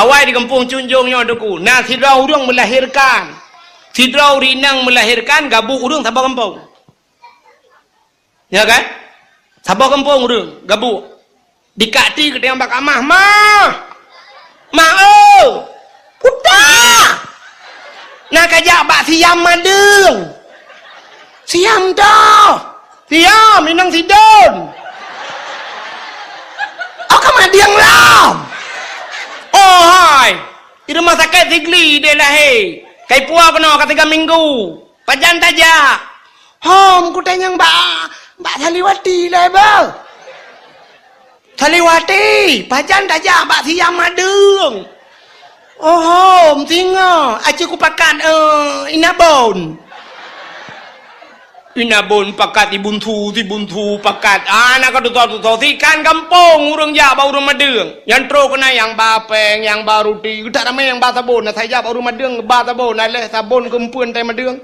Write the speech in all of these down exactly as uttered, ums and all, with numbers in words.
Awai di gampông Cut Njong nyoe Teungku, na sidroe ureuëng meulahérkan. Sidroe ureuëng inong meulahérkan, gabuek ureuëng saboh gampông. Ya kan? Saboh gampông ureuëng gabuek. Dikak ti geutanyong bak amah, "Mah! Mah, oh! Puta! Na kajak bak Siam Madeueng." "Siam toh?" "Siam, inong sidon." "Oh, ka Madeueng lom?" "Oh, hai. Di rumah sakét Sigli idéh lahé. Ka ipuwoe keunoe ka tiga minggu." "Pajan tajak?" "Hom, kutanyong bak, bak Saliwati lé beuh." "Saliwati, pajan tajak bak Siam Madeueng?" "Oh, hom, singoh, aci kupakat, eh, Inabon." Inabon pakat, Ibunsu, Sibunsu pakat. Ah, na ka tutoe-tutoe, sikan gampông ureuëng jak bak ureuëng Madeueng. Nyang trok keunan nyang ba péng, nyang ba ruti, geutak ramé nyang ba sabon. Na sai jak bak ureuëng Madeueng ba sabon, na lheueh sabon keumpuen tai Madeueng.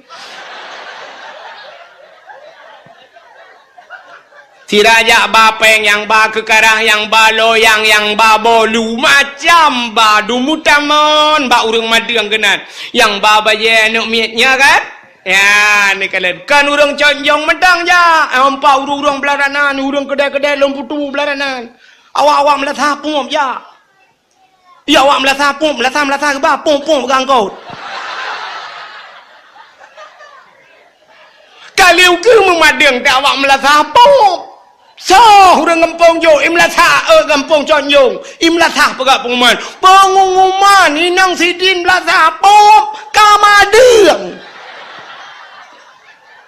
Sira jak ba péng, nyang ba keukarah, nyang ba loyang, nyang ba bolu, macam ba dumeutamon bak ureuëng Madeueng keunan. Nyang ba bajée aneuëk miet, nya kan? Ya, ni kalian. Kan ureuëng Cut Njong mantong jak. Ampa ureuëng-ureuëng beularanan, ureuëng keudai-keudai lôn putu beularanan. Awak-awak meulasah pungop jak. Ya, awak meulasah pungop, meulasah-meulasah geuba, pungop-pungop gangkot. Kali ukeue meumadeueng teuh awak meulasah pungop. Soh ureuëng gampông jok, i meulasah, eh, gampông Cut Njong, i meulasah peugah pengumuman. Pengumuman, inong sidin meulasah pungop ka madeueng.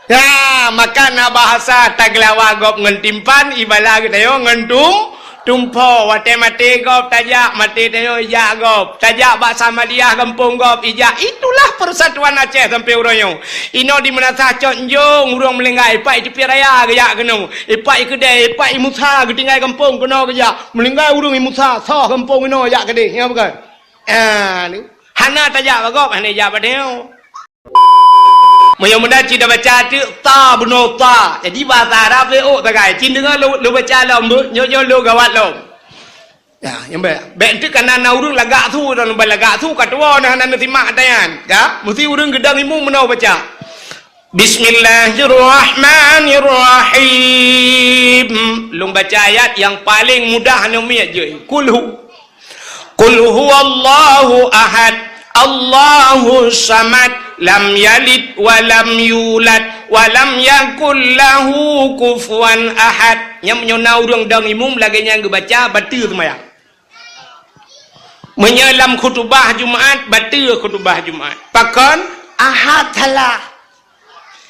Ya, maka na bahasa tageulawa gob ngon timpan, ibala geutanyoe ngon tum-, tumpo. Watée maté gob tajak, maté tanyoe ijak gob. Tajak bak Samadiyah gampông gob ijak. Itulah persatuan Aceh sampai uroe nyoe. Inoe di meunasah Cut Njong, ureuëng meulinggai, ipak i Teupie Raya geujak keunoe. Ipak i Keudée, ipak i Musa geutinggai gampông keunoe geujak. Meulinggai ureuëng i Musa, soh gampông inoe jak keudeh. Ya bukan? Ah, ni. Hana tajak bak gob, hana ijak bak tanyoe. Meunyoe meunan cit tabaca teuk ta bunoe ta. Jadi bahasa Arab lé ôk sagai. Cit deungoe lôn, lôn baca lom beuh, nyoe, nyoe lôn gawat lom. Ya, nyang bèk. Bèk enteuk kana na ureueng lagak su, dan ban lagak su ka tuwoe na hana neusimak ata nyan. Ya, meusti ureueng geudong imeum meunoe baca. Bismillahirrahmanirrahim. Lôn baca ayat nyang paleng mudah aneuk miet jeuet. Qul hu. Qul huwallahu ahad, Allahus samad, lam yalid wa lam yulad, wa lam yakul lahu kufuwan ahad. Nyan meunyoe na ureueng dong imeum lagèe nyan geubaca, bateue seumayang. Meunyoe lam khutubah Jumat, bateue khutubah Jumat. Pakon? Ahad salah.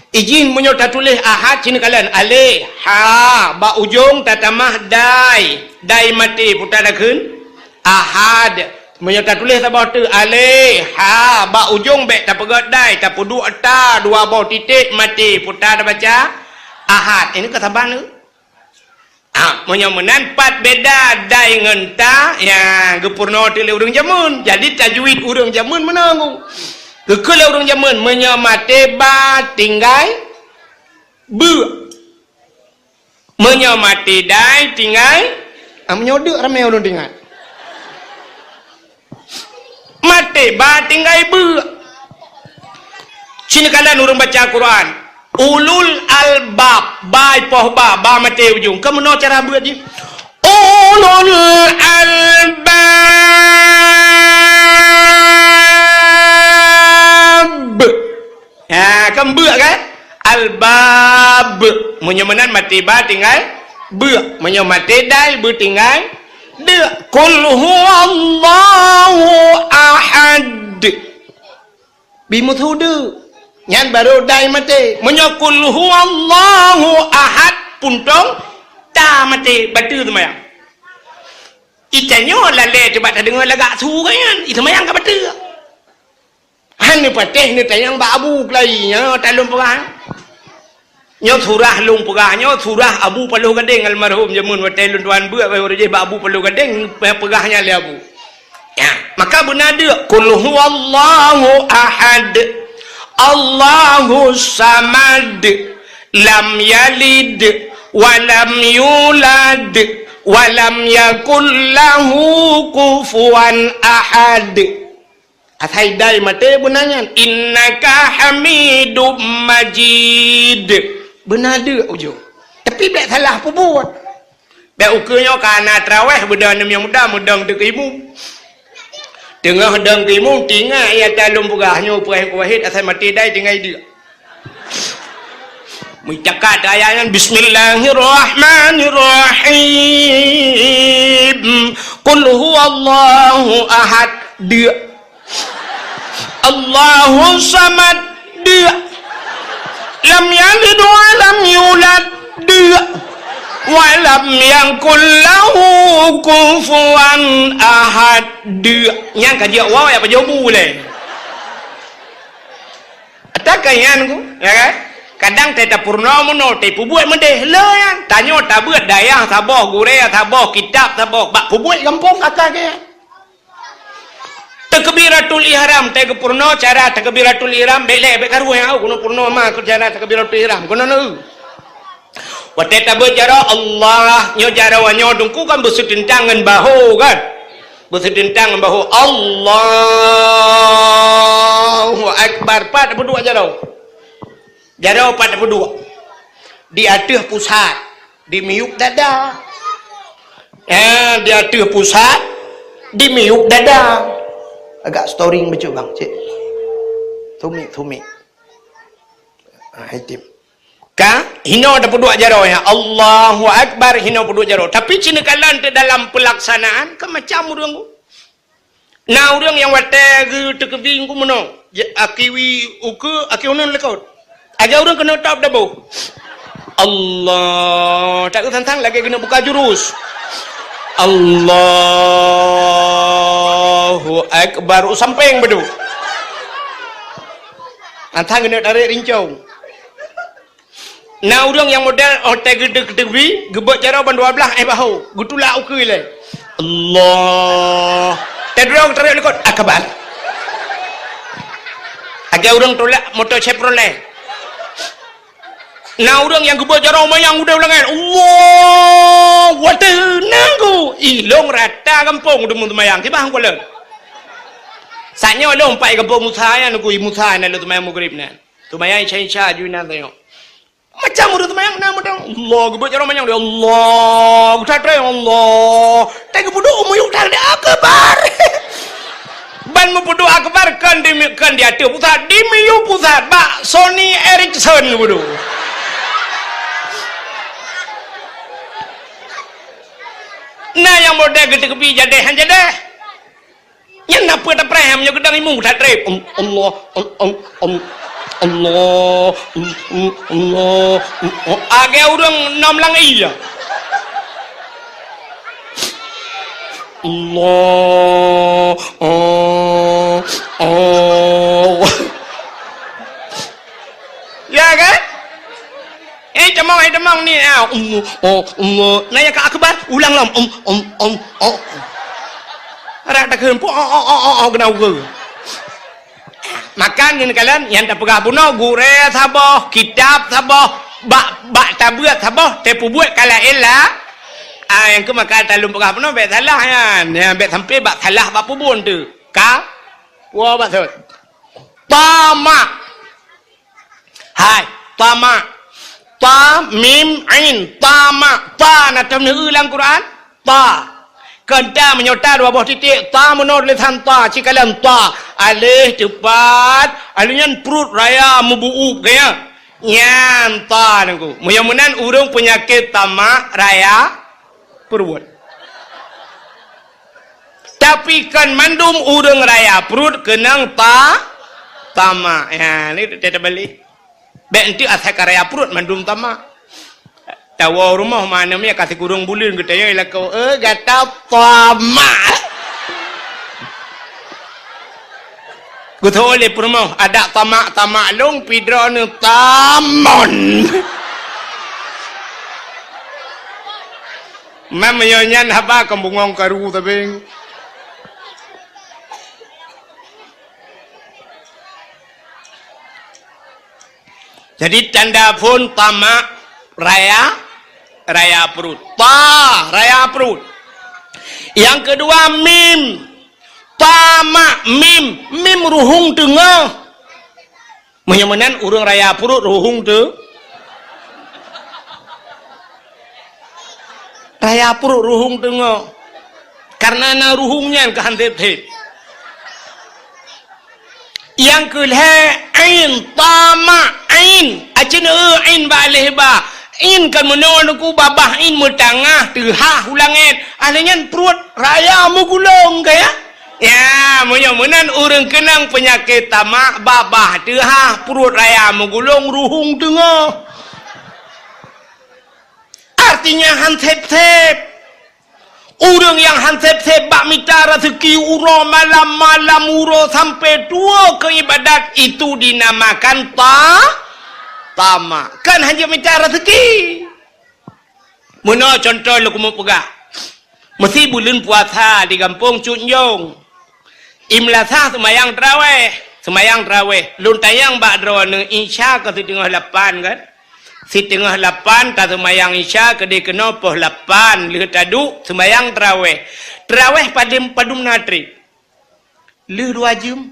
Ijin meunyoe tatuléh ahad, sineuk kalon aleh, ha, bak ujong tatamah dai, dai maté, peue takheun? Ahad. Meunyoe tatuléh saboh teuk aleh, ha, bak ujong bèk tapeugöt dai, tapeuduek ta, dua boh titék maté, peue tabaca? Ahad. Ini ka saban tu. Ah, meunyoe meunan pat beda dai ngon ta, ya, geupeurunoe teuk lé ureueng jameun. Jadi tajwid ureueng jameun meunan. Geukheun lé ureueng jameun, meunyoe maté ba tinggai beuk. Meunyoe maté dai tinggai, ah, meunyoe deuk ramé ulôn teuingat. Maté ba tinggai beuk. Sineuk kalon ureueng baca Quran. Ulul albab, ba ipoh ba, ba maté ujong. Keu meunoe cara beuet jih. Ulul albab. Ha, kan beuk kan? Albab. Meunyoe meunan maté ba tinggai beuk. Meunyoe maté dai beuk tinggai deuk. Qul huwallahu ahad. Bi meusu deuk. Nyan barô dai maté. Meunyoe qul huwallahu ahad puntông ta maté bateue seumayang. Itanyoe lalé teuk bak tadeungoe lagak su nyan, iseumayang ka bateue. Han neupatéh neutanyong bak Abu Keulai nyoe talôn peugah. Nyoe surah lôn peugah, nyoe surah Abu Paloh Gadeng almarhum jameun watèe lôn tuan beuet bak uroe jih bak Abu Paloh Gadeng peugah nyan lé Abu. Ya, maka beuna deuk, "Qul huwallahu ahad, Allahus samad, lam yalid wa lam yulad, Wa lam yakul lahu kufuwan ahad. Asai dai maté beuna nyan. Innaka Hamidum Majid. Beuna deuk ujong. Tapi bèk salah peubuet. Bèk ukeue nyoe ka na traweh, beudang aneuk nyang muda meudong teuk imum. Teungoh dong keu imum, tingat ya talom peugah nyoe peue wahid asai maté dai tinggai deuk. Meucakap ayat nyan, "Bismillahirrahmanirrahim. Qul huwallahu ahad." Deuk. "Allahus samad." Deuk. "Lam yalid wa lam yulad." Deuk. "Wa lam yakul lahu kufuwan ahad." Deuk. Nyang ka jeuet waw ya pajoh bu lé. Atakan nyan ku, ya kan? Kadang teuta peurunoe meunoe, teupeubeuet meudeh le nyan. Tanyoe tabeuet dayah saboh, gurée saboh, kitab saboh, bak peubeuet gampông akai nyan. Takbiratul ihram, teugeupeurunoe cara takbiratul ihram, bèk lé, bèk karu nyang au, keuneuk peurunoe ma keu cara takbiratul ihram, keuneuk neu. Watèe tabeuet jaroe Allah, nyoe jaroe nyoe teungku kan beuseuteuntang ngon bahu kan? Beuseuteuntang ngon bahu. Allahu Akbar. Pat tapeuduek jaroe. Jaroe pat tapeuduek. Di ateueh pusat, di miyueb dada. Eh, di ateueh pusat, di miyueb dada. Agak storing bacut bang, cek. Thumik, thumik. Ah, item. Ka, hinoe tapeuduek jaroe nyan. Allahu Akbar, hinoe peuduek jaroe. Tapi cit neukalon teuh dalam peulaksanaan, kan macam ureueng. Na ureueng nyang watèe geuteukeubi ku meunoe. Ja-, aki wie ukeue, aki uneun likot. Lagèe ureueng keuneuk top daboh. Allah. Tak keu santang lagèe keuneuk buka jurus. Allahu Akbar. U sampéng beudôh. Santang keuneuk tarek rincong. Na ureueng nyang model, oh, teugeudeuek teubi, geubeuet jaroe ban dua blaih, eh, bahu, geutulak ukeue ilèe. Allah. Teuduek, teuduek likot, Akbar. Lagèe ureueng tulak moto Chevrolet. Na ureueng nyang geubeuet jaroe manyang udeb langèt. Allahu Akbar. Nangku. Ih, lôn rata gampông deungon seumayang. Kiban kulôn. Saat nyoe lôn pat gampông Musa nyan, ku Musa nyan lôn seumayang Maghrib nyan. Seumayang Isya-Isya ju inan tanyoe. Macam ureueng seumayang na meudong. Allah, geubeuet jaroe manyang di Allah. Geutateueng Allah. Teugeupeuduek u miyueb that di Akbar. Ban meupeuduek Akbar kon di, kon di ateueh pusat, di miyueb pusat bak Sony Ericsson geupeuduek. Na nyang model geuteukeubi jadeh han jadeh. Nyan na peue tapreh meunyoe geudong imeum that treb. Em, Allah, em, em, em, Allah, em, em, Allah, em, oh, lagèe ureueng nom lam ie. Allah, oh, oh. Ya kan? Eh, tamong, eh, tamong ni. Ah, Allah, oh, Allah. Na nyang ka Akbar, ulang lom. Om, om, om, oh. Rap takheun, oh, oh, oh, oh, oh, keunan ukeue. Maka ngon kalon, nyang tapeugah bunoe, gurèe saboh, kitab saboh, bak, bak tabeuet saboh, teupeubeuet ka laén lah. Ah, nyang keu maka talôn peugah bunoe, bèk salah nyan. Nyan bèk sampai bak salah bak peubon teuh. Ka? Woe bak sot. Tamak. Hai, tamak. Ta, mim, ain. Tamak. Ta na tom neu lam Quran? Ta. Kon ta meunyoe ta dua boh titik. Ta meunoe tulisan ta, cikalon ta. Aléh teupat. Aléh nyan pruet raya meubuup gaya. Nyan ta nangku. Meunyoe meunan ureueng peunyakét tamak raya pruet. Tapi kon mandum ureueng raya pruet keunong ta-, tamak. Ya, ni teutabalik. Bèk enteuk asai ka raya pruet mandum tamak. Tawoe rumoh mana mi ka sikureueng buleuen geutanyong lakoe, "Eh, gata tamak." Geutanyong lé peurumoh, "Adak tamak-tamak lôn, pidroe neu tamon." Mam meunyoe nyan haba keu bungong karu sabe. Jadi tanda phon tamak raya Raya pruet. Ta, raya pruet. Nyang keudua mim. Tamak, mim. Mim ruhueng teungoh. Meunyoe meunan ureuëng raya pruet ruhueng teu-, raya pruet ruhueng teungoh. Karena na ruhueng nyan ka han thép-thép. Nyang keu lhée ain, tamak, ain. Aci neu ain bak aleh ba. Ain kan meunoe nuku babah ain meutangah teuhah u langét. Aleh nyan pruet raya meugulong kaya. Ya, meunyoe meunan ureuëng keunong peunyakét tamak, babah teuhah, pruet raya meugulong, ruhueng teungoh. Artinya han thép-thép. Ureuëng nyang han thép-thép bak mita raseuki uroe malam, malam uroe sampai tuwoe keu ibadat, itu dinamakan ta-, tamak. Kan hana mita raseuki. Meunoe cuntoh lôn keumeung peugah. Meusi buleuen puasa di gampông Cut Njong. Imeulasah seumayang trawéh, seumayang trawéh. Lôn tanyong bak droeneuh, Isya ka siteungoh lapan kan? Siteungoh lapan taseumayang Isya keudeh keunoe poh lapan lheueh taduek seumayang trawéh. Trawéh padum, padum na treb? Lheueh dua jeuem.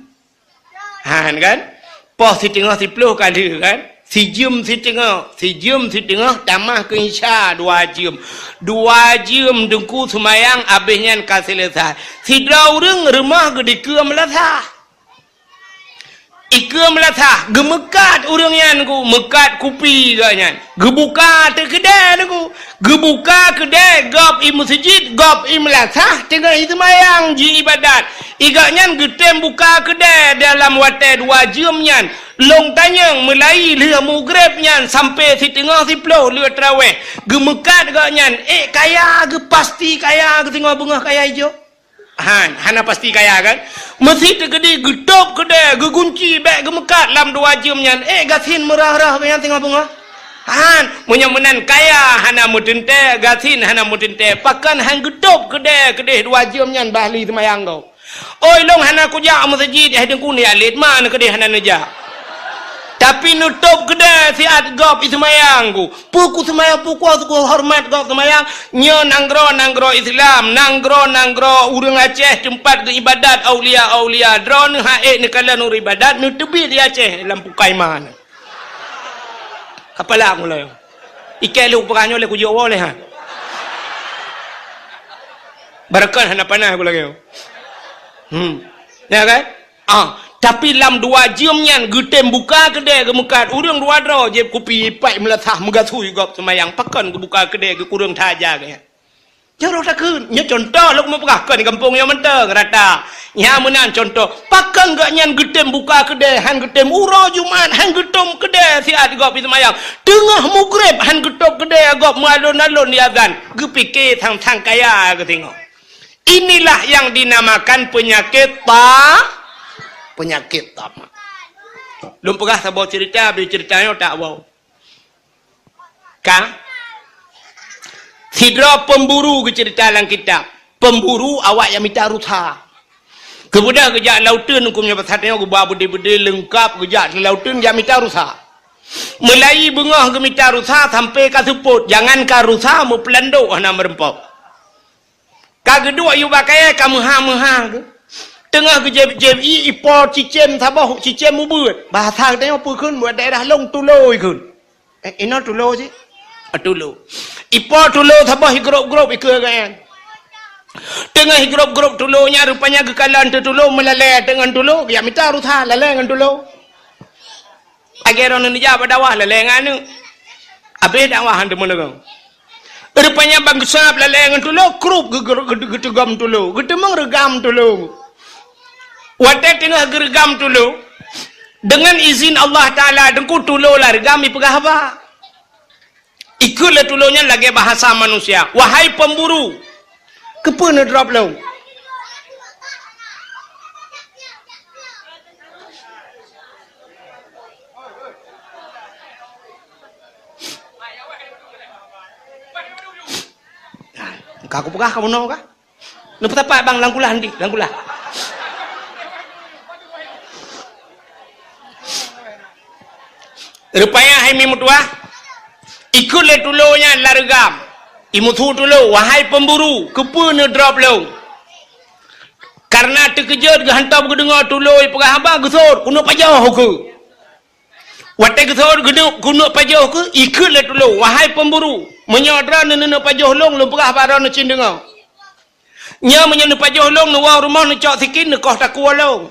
Han kan? Poh siteungoh siploh ka lheueh kan? Sijeuem siteungoh, sijeuem siteungoh tamah keu Isya dua jeuem. Dua jeuem teungku seumayang abéh nyan ka seuleusai. Sidroe ureuëng rumoh geudikeue meulasah. Ikeue meulasah, geumeukat ureuëng nyan ku, meukat kupi geuh nyan. Geubuka teuk keudée nyan ku. Geubuka keudée gob i meuseujid, gob i meulasah, teungoh iseumayang ji ibadat. Igeuh nyan geutem buka keudée dalam watée dua jeuem nyan. Lôn tanyong meulai lheueh mugreb nyan sampai siteungoh siploh lheueh trawéh. Geumeukat geuh nyan, ék kaya geuh pasti kaya geuh singoh beungoh kaya ijo. Han, hana pasti kaya kan? Meusi teukeudi geutôb keudée, geugunci bék geumeukat lam dua jeuem nyan. Ék gasien meurah-rah geuh nyan singoh beungoh. Han, meunyoe meunan kaya hana meuteuntée, gasien hana meuteuntée, pakon han geutôb keudée keudeh dua jeuem nyan bah lheueh seumayang gob. Oi lôn hana kujak meuseujid, eh deungku ni alet ma na keudeh hana neujak. Tapi neutôb keudée siat gob iseumayang ku. Peue kuseumayang, peue kuhoreumat gob seumayang? Nyoe nanggroe-nanggroe Islam, nanggroe-nanggroe ureuëng Aceh teumpat geuibadat aulia-aulia. Droeneuh han ék neukalon ureuëng ibadat, neuteubiet di Aceh lam pukai ma na. Kapala mula nyoe. Ikée lôn peugah nyoe lé kujok woe lé ha. Barakah hana panas ku lagée nyoe. Hmm. Ya kan? Ah, tapi lam dua jeuem nyan geutem buka keudée geumeukat ureuëng dua droe jieb kupi ipat meulasah meugasui gob seumayang pakon geubuka keudée geukureueng that aja geuh nyan. Jeuet takheun, nyoe cuntoh lôn meupeugah kon di gampông nyoe mantong rata. Nyan meunan cuntoh, pakon geuh nyan geutem buka keudée han geutem uroe Jumat han geutem keudée siat gob iseumayang. Teungoh mugreb han geutôb keudée gob meualon-alon di azan. Geupike sang-sang kaya geuh singoh. Inilah yang dinamakan penyakit ta-, penyakit tamak. Lôn peugah saboh cerita, bri cerita nyoe tak wow. Ka? Sidroe pemburu geucerita lam kitab. Pemburu awak nyang mita rusa. Geubeudôh geujak lauteun huköm nyoe pasat nyoe geuba beudé-beudé leungkap geujak di lauteun jak mita rusa. Meulai beungoh geumita rusa sampai ka seupôt, jangankan rusa meupeulandok hana meureumpok. Ka geuduek yue bak kayée ka meuha-meuha geuh. Teungoh geujép-jép ié ipo cicém saboh cicém ubeuet. Bahasa geutanyoe peue kheun buet daerah lôn tulo ikheun. Eh, inoe tulo cit? Ah, tulo. Ipo tulo saboh igrôp-grôp ikeue geuh nyan. Teungoh igrôp-grôp tulo nyan rupanya geukalon teutulo meulalée teungon tulo, geujak mita rusa lalée ngon tulo. Lagée droeneuh neujak bak dakwah lalée ngon aneuk. Abéh dakwah han teumeudeungoe. Rupanya ban geusab lalée ngon tulo, krup geu-, geu-, geu-, geuteugom tulo, geuteumeung reugam tulo. Watée teungoh geureugam tulo, deungon izin Allah Taala, deungku tulo lam reugam ipeugah haba. Ikheun lé tulo nyan lagée bahasa manusia, "Wahai pemburu, keupeue neudrop lôn?" Ka kupeugah ka bunoe kah? Neupeusapat bang lam kulah nanti, lam kulah. Rupanya hai mi meutuah, ikheun lé tulo nyan lam reugam. Imeusu tulo, wahai peumburu, keupeue neudrop lôn? Kareuna teukeujot geuhantom geudeungoe tulo ipeugah haba, geusot, keuneuk pajoh ukeue. Watée geusot keuneuk, keuneuk pajoh ukeue, ikheun lé tulo, wahai peumburu, meunyoe droeneuh neuneuk pajoh lôn, lôn peugah bak droeneuh cit deungoe. Nyoe meunyoe neupajoh lôn, neuwoe rumoh, neucok sikin, neukoh takue lôn.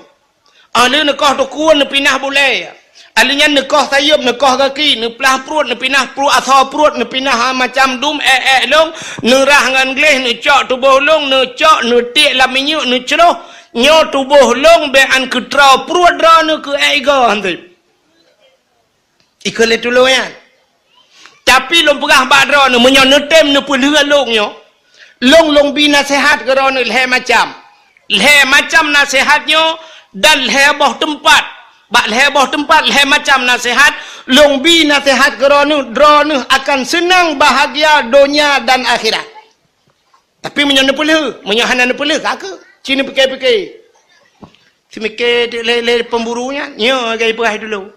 Óh lheueh neukoh takue, neupinah bulée. Óh lheueh nyan neukoh sayeuep, neukoh gaki, neuplah pruet, neupinah pruet, asoe pruet, neupinah macam dum, ék-ék lôn, neurah ngon gleh, neucok tuboh lôn, neucok, neutiek lam minyeuk, neucroh. Nyoe tuboh lôn bék án keutroe pruet droeneuh keu ék igoe han seb. Ikheun lé tulo nyan. Tapi lôn peugah bak droeneuh, meunyoe neutem neupeulheueh lôn nyoe, lôn, lôn bi naseuhat keu droeneuh lhée macam. Lhée macam naseuhat nyoe dan lhée boh teumpat. Bak lhée boh teumpat, lhée macam naseuhat, lôn bi naseuhat keu droeneuh, droeneuh akan seunang bahgia donya dan akhirat. Tapi meunyoe neupeulheueh, meunyoe hana neupeulheueh, ka keuh. Ci neupike-pike. Seumiké lé, lé peumburu nyan, nyoe lagée ipeugah tulo.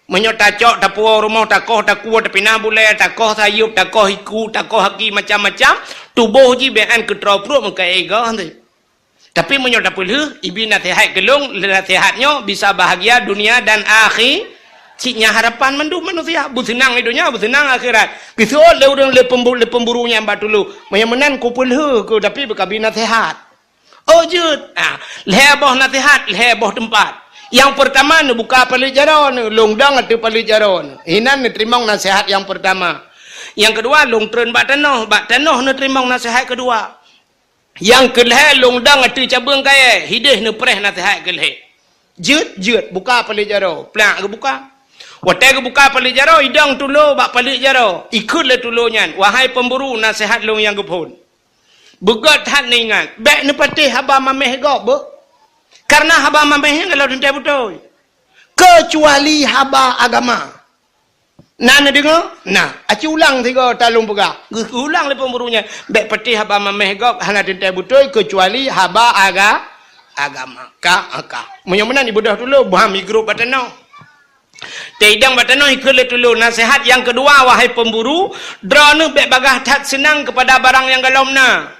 Meunyoe tacok, tapuwoe rumoh, takoh takue, tapinah bulée, takoh sayeuep, takoh iku, takoh gaki, macam-macam, tuboh jih bék án keutroe pruet meuka ék igoe han seb. Tapi meunyoe tapeulheueh, ibi naseuhat keu lôn, naseuhat nyoe bisa bahgia dunia dan akhi-, cit nyan harapan mandum manusia, beuseunang di donya, beuseunang akhirat. Geuseuôt lé ureuëng lé peumbu-, lé peumburu nyan bak tulo, meunyoe meunan kupeulheueh keuh, tapi beukabi naseuhat. Oh jeuet. Ha, lhée boh naseuhat, lhée boh teumpat. Nyang peurtama neubuka paleuet jaroe neuh, lôn dong ateueh paleuet jaroe neuh. Inan neuteurimong naseuhat nyang peurtama. Nyang keudua lôn treun bak tanoh, bak tanoh neuteurimong naseuhat keudua. Nyang keulhée lôn dong ateueh cabeueng kayée, hideh neupreh naseuhat keulhée. Jeuet, jeuet, buka paleuet jaroe, plak geubuka. Watée geubuka paleuet jaroe, idong tulo bak paleuet jaroe, ikheun lé tulo nyan, wahai peumburu, naseuhat lôn nyang geuphon. Beugét that neuingat, bék neupatéh haba maméh gob beuh. Kareuna haba maméh nyan galak teuntée beutôi. Keucuali haba agama. Na neudeungoe? Na. Aci ulang sigoe ta lôn peugah. Geuulang lé peumburu nyan, bék patéh haba maméh gob hana teuntée beutôi keucuali haba aga-, agama. Ka, ka. Meunyoe meunan ibeudôh tulo, bham igrôp bak tanoh. Teidong bak tanoh ikheun lé tulo, naseuhat nyang keudua, wahai peumburu, droeneuh bék bagaih that seunang keupada barang nyang galom na.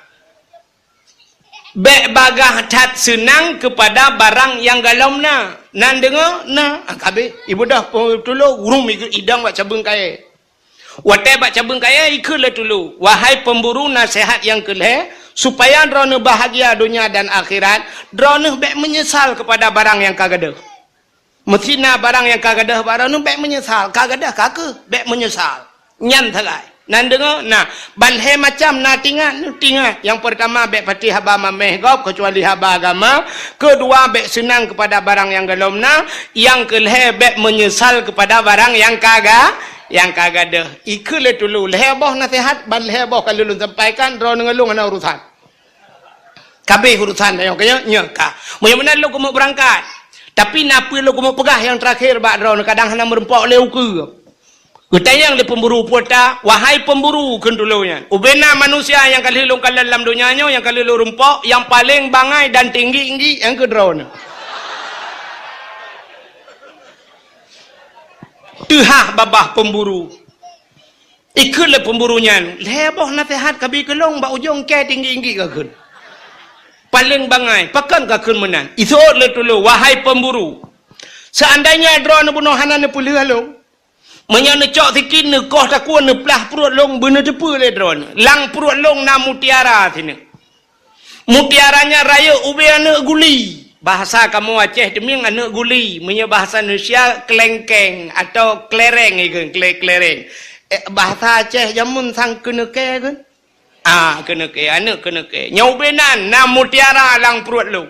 Bék bagaih that seunang keupada barang nyang galom na. Nan deungoe? Na. Ah, ka abéh. Ibeudôh peutulo, ureuëng migeue idong bak cabeueng kayée. Watée bak cabeueng kayée ikheun lé tulo, wahai peumburu, naseuhat nyang keulhée, supaya droeneuh bahgia donya dan akhirat, droeneuh bék meunyeusal keupada barang nyang ka gadôh. Meusi na barang nyang ka gadôh bak droeneuh, bék meunyeusal. Ka gadôh ka keuh, bék meunyeusal. Nyan sagai. Nan deungoe? Na, ban lhée macam na tingat, tingat. Nyang peurtama, bék patéh haba maméh gob keucuali haba agama. Keudua, bék seunang keupada barang nyang galom na. Nyang keulhée, bék meunyeusal keupada barang nyang ka ga-, nyang ka gadôh. Ikheun lé tulo, lhée boh naseuhat, ban lhée boh ka lôn sampaikan, droeneuh ngon lôn hana urusan. Ka abéh urusan nyoe, ka nyoe, nyoe ka. Meunyoe meunan lôn keumeung beurangkat. Tapi na peue lôn keumeung peugah nyang teurakhé bak droeneuh, kadang hana meurumpok lé ukeue. Geutanyong lé peumburu peue ta, wahai peumburu, kheun tulo nyan. Ubena manusia nyang ka lheueh lôn kalon lam donya nyoe, nyang ka lheueh lôn rumpok, nyang paleng bangai dan tinggi-tinggi nyang keu droeneuh. Teuhah babah peumburu. Ikheun lé peumburu nyan, lhée boh naseuhat ka bi keu lôn bak ujong kée tinggi-tinggi ka kheun. Paleng bangai, pakon ka kheun meunan? Iseuôt lé tulo, wahai peumburu. Seandainya droeneuh bunoe hana neupeulheueh lôn, meunyoe neucok sikin neukoh takue neuplah pruet lôn beuneuteupeue lé droeneuh, lam pruet lôn na mutiara sineuk. Mutiara nyan rayeuk ubé aneuëk guli. Bahasa kamoe Aceh teumieng aneuëk guli. Meunyoe bahasa Indonesia kelengkeng atau klereng ikheun, kle-, klereng. Eh, bahasa Aceh jameun sang keuneukée kheun. Ah, keuneukée, aneuëk keuneukée. Nyoe ubé nan, na mutiara lam pruet lôn.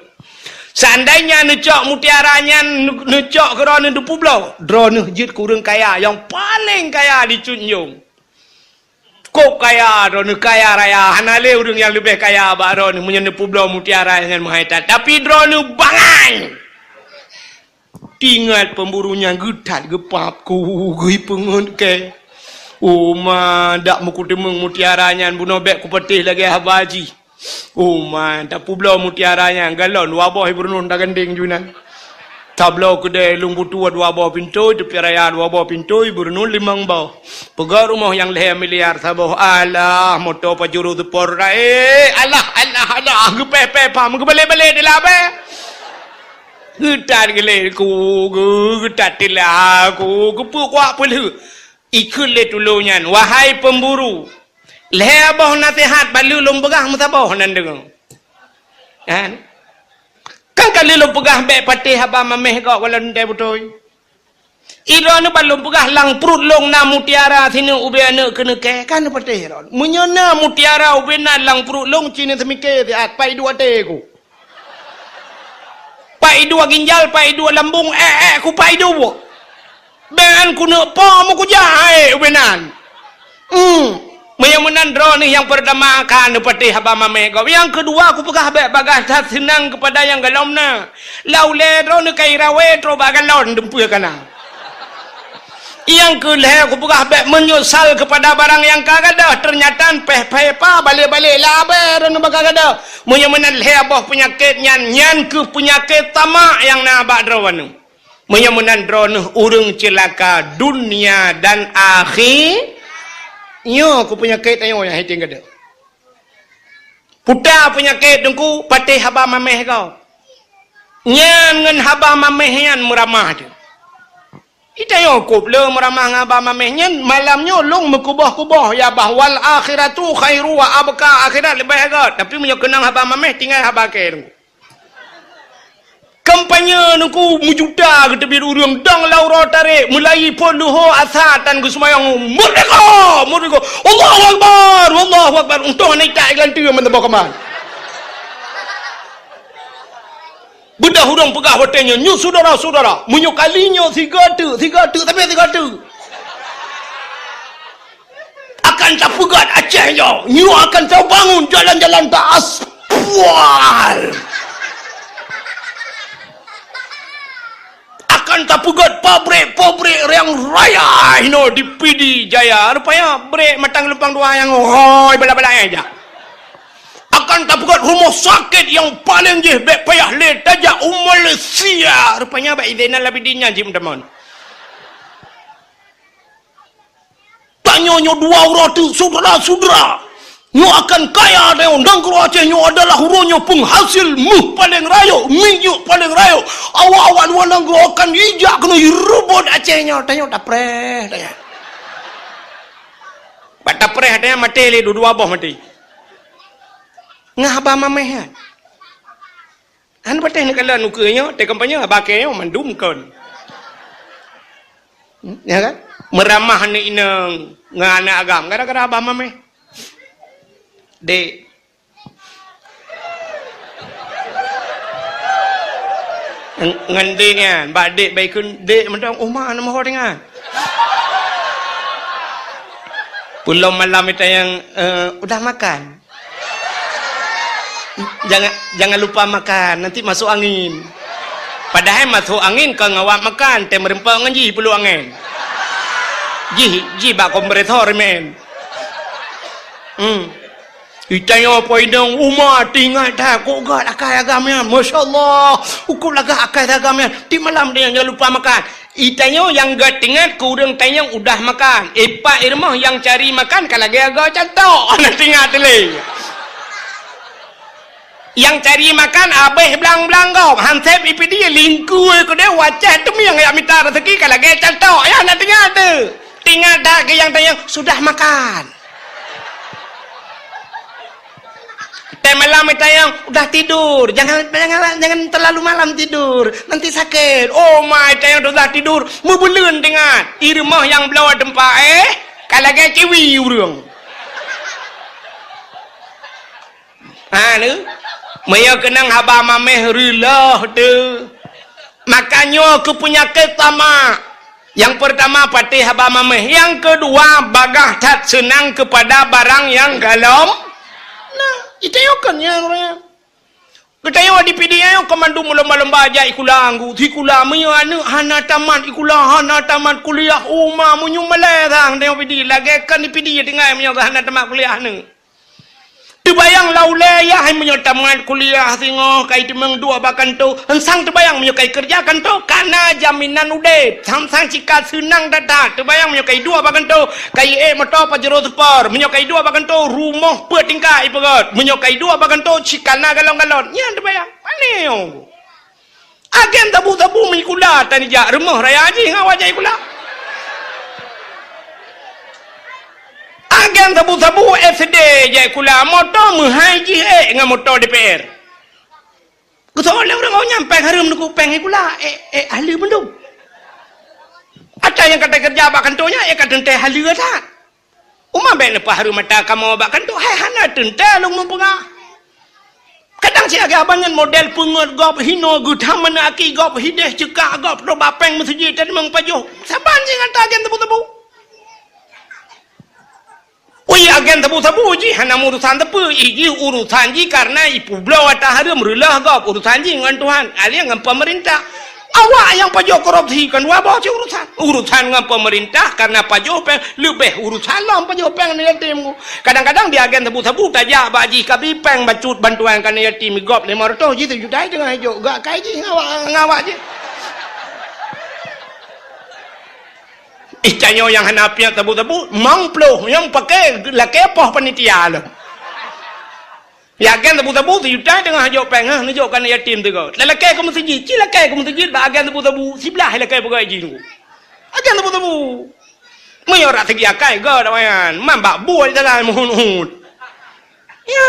Seandainya neucok mutiara nyan, neu-, neucok keu droeneuh neupeubloe, droeneuh jeuet keu ureuëng kaya nyang paleng kaya di Cunjong. Kôb kaya droeneuh, kaya raya, hana lé ureuëng nyang leubeh kaya bak droeneuh meunyoe neupeubloe mutiara nyan meuhai that. Tapi droeneuh bangai. Tingat peumburu nyan geuthat geupap ku geuh peungeut kée. Oh ma, dak meukuteumeung mutiara nyan bunoe bék kupatéh lagée haba jih. Oh ma, tapeubloe mutiara nyan galon dua boh ié beureunoh tagandeng ju nan. Tabloe keudè lôn butuh dua boh pintôi, teupie raya dua boh pintôi, beureunun limong boh. Peugöt rumoh nyang lhèe miliar saboh. Alah, moto Pajero Sport rayeuk. Alah, alah, alah. Geupèh-pèh pam, geubalek-balek di labèe. Geutat geulé ku, geu-, geutat tilah ku, geupeu kuak peulheueh. Ikheun lé tulông nyan, "Wahai pemburu, lhèe boh naseuhat bak lôn peugah meusaboh nan deungoe." Kan? Kan ka lôn peugah bèk patéh haba maméh gob walon ndai beutôi. Droeneuh ban lôn peugah lam pruet lôn na mutiara sineuk ubé aneuk keuneuk kèe, kan patéh droeneuh. Meunyoe na mutiara ubé na lam pruet lôn, ci neuseumiké siat, pat idua até ku. Pat idua ginjal, pat idua lambung, èk-èk ku pat idua. Bèk an keuneuk po meukujak hai ubé nan. Hmm. Meunyoe meunan droeneuh nyang peurtama ka neupatéh haba maméh gob. Nyang keudua kupeugah bèk bagaih that seunang keupada nyang golom na. Lau lé droeneuh ka irawé trok bak galon dumpeue kana. Nyang keu lhèe kupeugah bèk meunyeusal keupada barang nyang ka gadôh, teunyata pèh-pèh pa balek-balek labèe droeneuh bak ka gadôh. Meunyoe meunan lhèe boh peunyakét nyan, nyan keuh peunyakét tamak nyang na bak droeneuh. Meunyoe meunan droeneuh ureueng ceulaka dunia dan akhi-, nyoe keuh peunyakét tanyoe nyang hitieng gadôh. Puta peunyakét teungku patéh haba maméh gob. Nyan ngon haba maméh nyan meuramah jeuet. Itanyoe kôb le meuramah ngon haba maméh nyan, malam nyoe lôn meukuboh-kuboh ya bah, wal akhiratu khairu wa abqa, akhirat leubeh göt. Tapi meunyoe keunong haba maméh, tinggai haba kèe teungku. Kampanye teungku meujuta geuteubiet ureueng dong lam uroe tarek, meulayi phôn leuhô asa tan geuseumayang, "Merdeka! Merdeka! Allahu Akbar! Allahu Akbar!" Untông hana itak iklan teue meuteumé kaman. Beudôh ureueng peugah watèe nyoe, "Nyoe syedara-syedara, meunyoe kali nyoe sigoe teuk, sigoe teuk, sabe sigoe teuk." Akan tapeugöt Aceh nyoe, nyoe akan tabangun jalan-jalan ta aspal. Akan tapeugöt pabrik-pabrik nyang raya inoe di Pidie Jaya. Rupanya brek mantong lumpang dua nyang hôi bala-bala aja. Akan tapeugöt rumoh sakét nyang paleng jih bèk payah lé tajak u Malaysia. Rupanya bak Zainal Abidin nyan jimeuteumon. Tanyoe nyoe dua uroe teuk, syedara-syedara. Nyoe akan kaya tanyoe. Nanggroe Aceh nyoe adalah uroe nyoe peunghasil méuh paleng rayeuk, minyeuk paleng rayeuk. Awak-awak luwa nanggroe akan jijak keunoe jireubot Aceh nyoe. Tanyoe tapreh, tanyoe. Bak tapreh tanyoe maté lé, dua-dua boh maté. Ngon haba maméh nyan. Hana patéh neukalon ukeue nyoe, teuka pajoh haba kèe nyoe mandum kon. Hmm, ya kan? Meuramah aneuk inong ngon aneuk agam gara-gara haba maméh. Dek. Ngon, ngon dek nyan, bak dek bak ikheun, "Dek, mantong uma aneuk moho ringan." Pulo malam ita nyang, eh, udah makan? Jangan, jangan lupa makan, nanti masuk angin. Padahai masuk angin kon awak makan, teumeureumpok ngon jih puluh angén. Jih, jih bak kompresor meu'en. Hmm. Itanyoe po inong uma teuingat that kok gèt akai agam nyan. Masya Allah, ukeue lagak akai agam nyan. Tiep malam dia jangan lupa makan. Itanyoe nyang gèt teuingat keu ureueng tanyong udah makan. Ipak i rumoh nyang cari makan ka lagèe agoe cantok. Hana teuingat lé. Nyang cari makan abéh blang-blang gob. Hansép ipidi lingkue keudeh wacah teumieng jak mita raseuki ka lagèe cantok. Nyan hana teuingat teuh. Teuingat that keu nyang tanyong sudah makan. Teuh malam itanyong udah tidur, jangan, jangan, jangan terlalu malam tidur, nanti sakit. Oh ma, itanyong udah tidur, meubeuleuen teuingat. I rumoh nyang bloe teumpat, eh, ka lagèe kiwi ureueng. Ha, ni. Meunyoe keunong haba maméh reuloh teuh. Maka nyoe keuh peunyakét tamak. Nyang peurtama patéh haba maméh, nyang keudua bagaih that seunang keupada barang nyang golom. Nah, itanyoe kon nyan ureueng. Geutanyoe di Pidie nyoe kon mandum lomba-lomba jak sikula, geuh sikula, meunyoe aneuk hana tamat sikula, hana tamat kuliah, uma meunyoe malèe sang tanyoe Pidie, lagèe kon di Pidie tinggai meunyoe hana tamat kuliah aneuk. Teubayang lam ulée yah, hai meunyoe tamat kuliah singoh ka iteumeung duek bak kantô. Sang teubayang meunyoe ka ikeureuja kantô, ka na jaminan udeb. Sang-sang cit ka seunang that-that. Teubayang meunyoe ka iduek bak kantô, ka iék moto Pajero Sport. Meunyoe ka iduek bak kantô, rumoh peuet tingkat ipeugét. Meunyoe ka iduek bak kantô, cit ka na galon-galon. Nyan teubayang. Pané. Agen sabu-sabu meuikula tan jijak, rumoh raya jih ngon awak jak ikula. Agen sabu-sabu S D jak ikula, moto meuhai jih ék ngon moto D P R. Keusoe lé ureuëng awak nyan péng hareuem, neuk péng ikula, ék, ék ahli bandum. Ata nyang ka takeureuja bak kantô nyan, ék ka teuntée haleue that. Uma bék neupah hareuem ata kamoe bak kantô, hai hana teuntée lôn meupeugah. Kadang si agé abang nyan model peungét gob, hinoe geutham meunan aki gob, hideh ceukak gob, roh bak péng meuseujid teurimong pajoh. Saban jih ngon ata agen sabu-sabu. Ui, agen sabu-sabu jih hana meurusan teupeu, ih jih urusan jih karena ipeubloe ata hareuem, reuloh gob, urusan jih ngon Tuhan, alé ngon peumeurintah. Awak nyang pajoh korupsi kan dua boh cit urusan. Urusan ngon peumeurintah karena pajoh péng, leubeh urusan lom pajoh péng aneuk yatim. Kadang-kadang di agen sabu-sabu tajak bak jih, kabi péng bacut bantuan keu aneuk yatim, gob lima ratus jih, sejuta teungoh ijok, gak kai jih ngon awak, ngon awak jih. Ih, tanyoe nyang hana piet sabu-sabu, mang ploh nyang pakai lakée poh panitia lom. Ya, agen sabu-sabu, sejuta teungoh jok péng, ha, neujok keu aneuk yatim teuka. Lalakée keu meuseujid, ci lakée keu meuseujid bak agen sabu-sabu, siblaih lakée peugah jih nunggu. Agen sabu-sabu. Meunyoe rak segi akai, ga dak wayan. Man bak buet jalan meuhun-hun. Ya.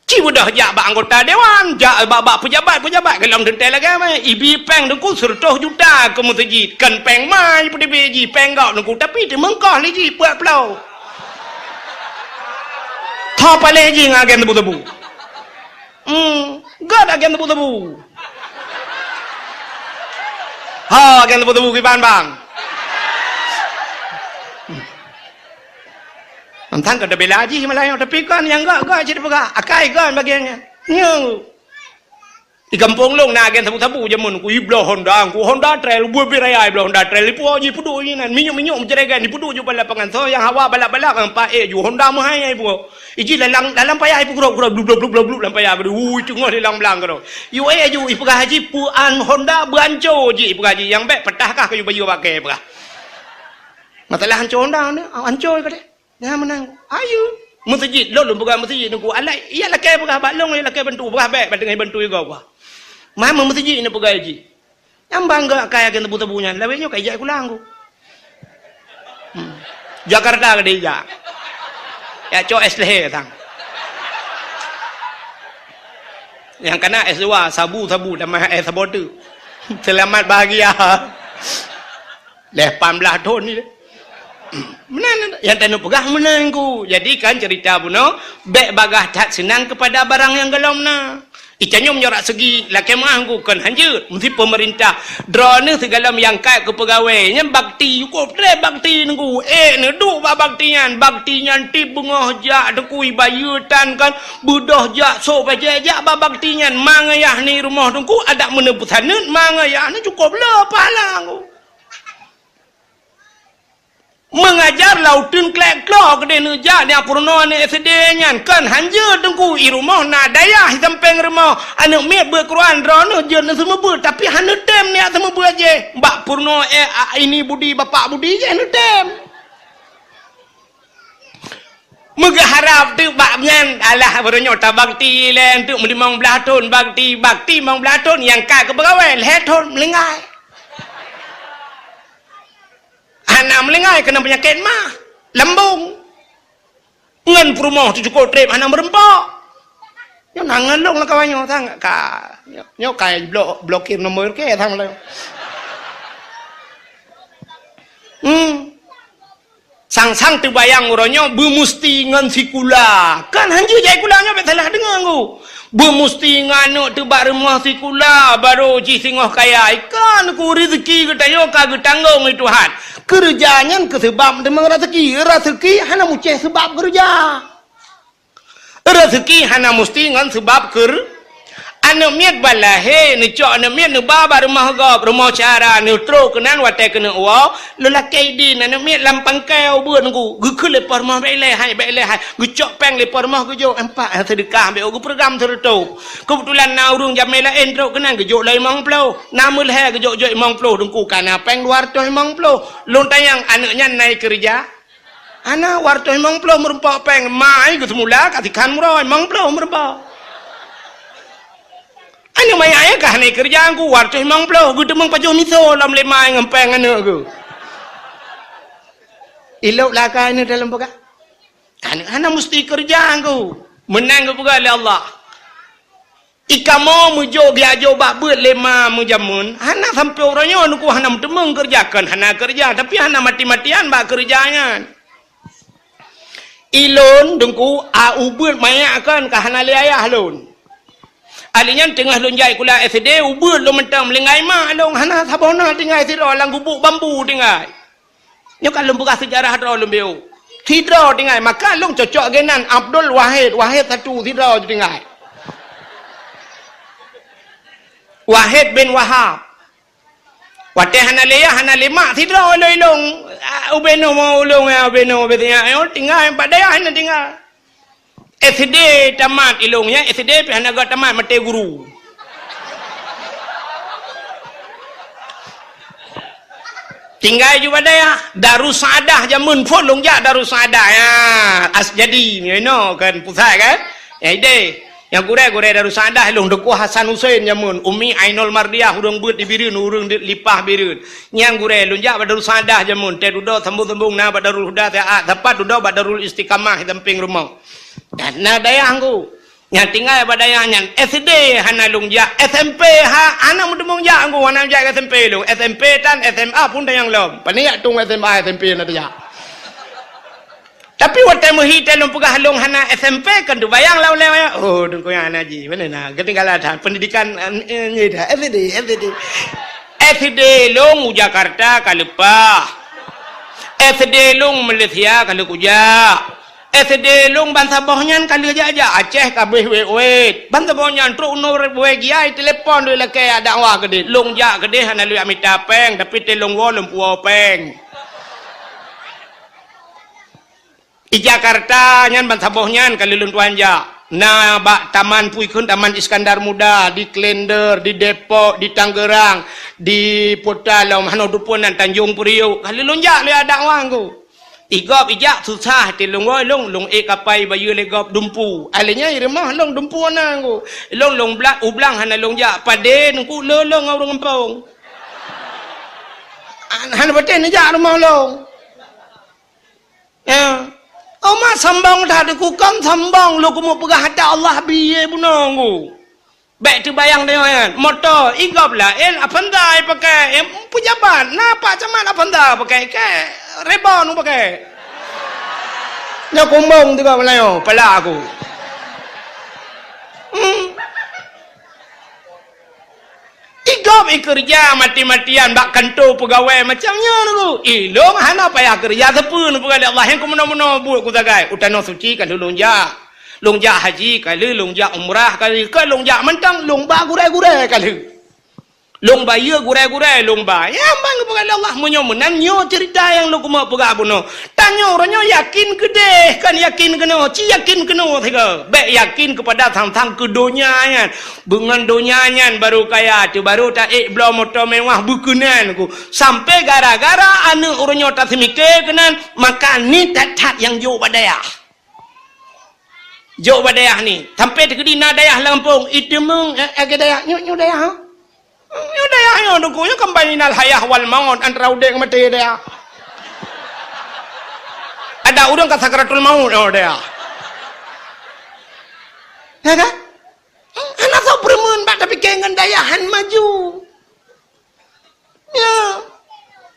Ci beudoh jak bak anggota dewan, jak bak, bak pejabat-pejabat, golom teuntée lagée mah. Ibi péng teungku seratus juta keu meuseujid. Kon péng mai peudebée jih, péng gob teungku. Tapi teumeungkoh lé jih, peuet ploh. Tho paléh jih ngon agen tebu-tebu. Hmm, göt agen tebu-tebu. Ha, agen tebu-tebu kiban, bang. Mantang ka teubela jih malah nyoe, tapi kon nyang göt-göt cit peugah. Akai kon bagian nyan. Nyoe. Di gampông lôn na agen sabu-sabu jameun ku ibloe Honda, ku Honda Trail, ubé-ubé raya ibloe Honda Trail, ipuwoe jih peuduek inan, minyeuk-minyeuk meuceregan, ipeuduek ju bak lapangan. Soe nyang hawa balak-balak ngon paék ju Honda meuhai ipuwoe. Iji lalang, lalang payah ipugrob-grob, blub, blub, blub, blub, blub, lam payah, ui, teungoh dilang blang keudroe. Yu ék ju, ipeugah jih, peu an Honda beuanco jih, ipeugah jih, nyang bék patah kah kayue bayeue bak kée peugah. Masalah anco Honda ni, anco ka deh. Nyan meunan. Ayu. Meuseujid, lôn, lôn peugah meuseujid nungku. Alah, iya lakée peugah bak lôn, iya lakée bantu, peugah bék, bék teungoh bantu juga, peugah. Mah meuseujid nyan peugah jih. Nyang bangga akai agen tebu-tebu nyan, lawét nyoe ka ijak sikula nungku. Hmm. Jakarta ka dijak. Ya cok S L H sang. Nyang kana S dua, sabu-sabu, tamah S sabote. Selamat bahagia. Leh lapan belas thon ni. Meunan, nyang taneuk peugah meunan ku. Jadi kan cerita bunoe, bék bagaih that seunang keupada barang nyang gohlom na. Icanyom nyoe rak segi lakée meuah ku kon hanjeuet, meusti peumeurintah. Droeneuh sigohlom nyang ka keu peugawée, nyan bakti, cukôp treb bakti nungku. Ék neuduek bak bakti nyan, bakti nyan tieb beungoh jak teukui bayeue tan kan, beudoh jak sôk bajée jak bak bakti nyan. Mangayah ni rumoh teungku, adak meuneupeusaneut mangayah ni cukôp le pahala nungku. Meungajar lam uteuen klek kloe keudeh neujak, nyang peurunoe aneuk S D nyan, kon hanjeuet teungku, i rumoh na dayah i sampéng rumoh, aneuk miet beuet Quran, droeneuh jeuet neuseumeubeuet, tapi hana neutem niat seumeubeuet jih. Bak peurunoe ék, a, ini budi, bapak budi jih hana neutem. Meugeuharab teuk bak nyan, alah, baroe nyoe tabakti lé, teuk meulimong blaih thon bakti, bakti limong blaih thon, nyang ka keu peugawée lhée thon meulinggai. Hana meulinggai keunan peunyakét mah, lambông. Ngon peurumoh teuh cukôp treb hana meureumpok. Nyoe na ngon lôn lam kawan nyoe sang ka. Nyoe, nyoe ka blo-, blokir nomor kée sang lôn. Hmm. Sang-sang teubayang uroe nyoe beumusti ngon sikula. Kan hanjeuet jak sikula nyoe bék salah deungoe nungku. Beumusti ngon aneuk teuh bak rumoh sikula, barô jih singoh kaya. Ikan ku rezeki geutanyoe ka geutanggong lé Tuhan. Keureuja nyan keu seubab teumeung rezeki. Rezeki hana mucéh seubab keureuja. Rezeki hana musti ngon seubab keur-, Aneuk miet ban lahé, neucok aneuk miet neuba bak rumoh gob, rumoh syedara, neutrok keunan watèe keuneuk woe, lôn lakèe idin aneuk miet lam pangkai ubeuet ngon geuh, geukheun lé po rumoh, "Bèk ilèe hai, bèk ilèe hai." Geucok pèng lé po rumoh geujok, empat, seudeukah bèk, geuprogram seureutôh. Keubeutulan na ureueng jamèe laén trok keunan geujok lom limong ploh. Na meulhèe geujok-jok limong ploh, Teungku, ka na pèng dua reutôh limong ploh. Lôn tanyong, aneuk nyan na keureuja? Hana, dua reutôh limong ploh meurumpok pèng, ma ai geuseumula ka sikhan meuroe, limong ploh meurumpok. Aneuk manyak nyan ka hana keureuja, Teungku, dua reutôh limong ploh, geuteumeung pajoh miseue lom lé ma ai ngon pèng aneuk geuh. Ilôp lakèe aneuk dalam peugah. Aneuk hana musti keureuja, Teungku. Meunan geupeugah lé Allah. I kamoe meujok geujok bak beuet lé ma meujameun, hana sampoe uroe nyoe Teungku hana meuteumeung keureuja, kon hana keureuja, tapi hana mati-matian bak keureuja nyan. Ilôn Teungku, a, ubeuet manyak kon ka hana lé ayah lôn. Ali nyan teungoh lôn jak sikula S D, ubeuet lôn mantong meulinggai mak lôn, hana saboh na tinggai sidroe lam gubuk bambu tinggai. Nyoe ka lôn peugah seujarah droe lôn biôh. Sidroe tinggai, maka lôn cocok geunan Abdul Wahid, Wahid satu sidroe tinggai. Wahid bin Wahab. Watèe hana lé yah, hana lé mak, sidroe lôn ilôn. Ah, ubé nyoe mo ulôn, ya, ubé nyoe, ubé nyoe, tinggai bak dayah hana tinggai. S D tamat ilôn nyan, S D pih hana gèt tamat, maté guru. Tinggai ju bak dayah, Darussaaddah jameun phôn lôn jak Darussaaddah. Ya, Asjadi, nyoe inoe kan pusat kan? Ya, ideh. Nyang gurèe-gurèe Darussaaddah ilôn Teungku Hasan Husein jameun, Umi Ainul Mardiah ureueng beuet di Bireuen, ureueng di Lipah Bireuen. Nyang gurèe lôn jak bak Darussaaddah jameun, teuh dudoe sambông-sambông na bak Darul Huda, teuh a, sapat dudoe bak Darul Istiqamah di sampéng rumoh. Dan na dayah Teungku. Nyang tinggai bak dayah nyan S D hana lôn jak, S M P ha, hana meuteumeung jak Teungku, hana jak S M P lôn. S M P tan S M A pun tanyong lom. Pane jak tueng S M A S M P na tajak. Tapi watèe meuhi teuh lôn peugah lôn hana S M P, kan teubayang lam ulèe, "Oh, Teungku nyan hana jih." Mana na, keutinggalan that pendidikan, eh, nyoe dah, S D, S D. S D lôn u Jakarta ka leupah. S D lôn Malaysia ka lheueh kujak. S D lôn bansaboh nyan ka lheueh jak-jak, Aceh ka abéh wét-wét. Bansaboh nyan trok u Norwegia, telepon lé lakèe jak dakwah keudéh. Lôn jak keudéh hana lôn jak mita pèng, tapi teuh lôn woe lôn puwoe pèng. I Jakarta nyan bansaboh nyan ka lheueh lôn tuan jak. Na bak taman pui kheun, Taman Iskandar Muda, di Klender, di Depok, di Tangerang, di Putra Lom, hana dupeue nan Tanjung Priok. Ka lheueh lôn jak lôn jak dakwah Teungku. I gob ijak susah, teuh lôn woe lôn, lôn ék kapai bayeue lé gob dumpu. Ai lheueh nyan i rumoh lôn dumpu na Teungku. Lôn, lôn blang, u blang hana lôn jak, padé Teungku lé lôn ngon ureueng gampông. Hana patéh neujak rumoh lôn. Ya. Oma sambong that Teungku, kon sambong lôn keumeung peugah ata Allah biyeu bunoe Teungku. Bèk teubayang tanyoe nyan, moto, i gob laén, Avanza ipakai, eh, peujabat, na Pak Camat Avanza pakai, kèe, Reebok pakai. Nyoe kumbong teuka meulayeue, pala aku. Hmm. I gob i keureuja mati-matian bak kantô peugawée macam nyoe Teungku. I lôn hana payah keureuja sapeue neupeugah lé Allah, nyang keumeunö-meunö buet kusagai. U Tanoh Suci ka lheueh lôn jak. Lôn jak haji ka lheueh, lôn jak umrah ka lheueh, ka lôn jak mantong, lôn ba gurée-gurée ka lheueh. Lôn bayeue gurée-gurée lôn ba. Nyang ban geupeugah lé Allah, meunyoe meunan nyoe ceurita nyang lôn keumeung peugah bunoe. Tanyoe uroe nyoe yakin keudeh, kon yakin keunoe, ci yakin keunoe sigoe. Bèk yakin keupada sang-sang keu donya nyan. Beungon donya nyan barô kaya, teuh barô taék bloe moto mewah beukeunan ku. Sampoe gara-gara aneuk uroe nyoe taseumike keunan, maka ni that-that nyang jok bak dayah. Jok bak dayah ni. Sampoe teukeudi na dayah lam gampông, iteumeung, eh, eh, dayah, nyoe, nyoe dayah, ha? Nyoe dayah nyoe Teungku, nyoe kan bainal hayah wal maut, antara udeb ngon maté dayah. Ada ureueng ka sakratul maut, nyoe dayah. Ya kan? Hana soe peureumeun bak tapike ngon dayah han maju. Ya.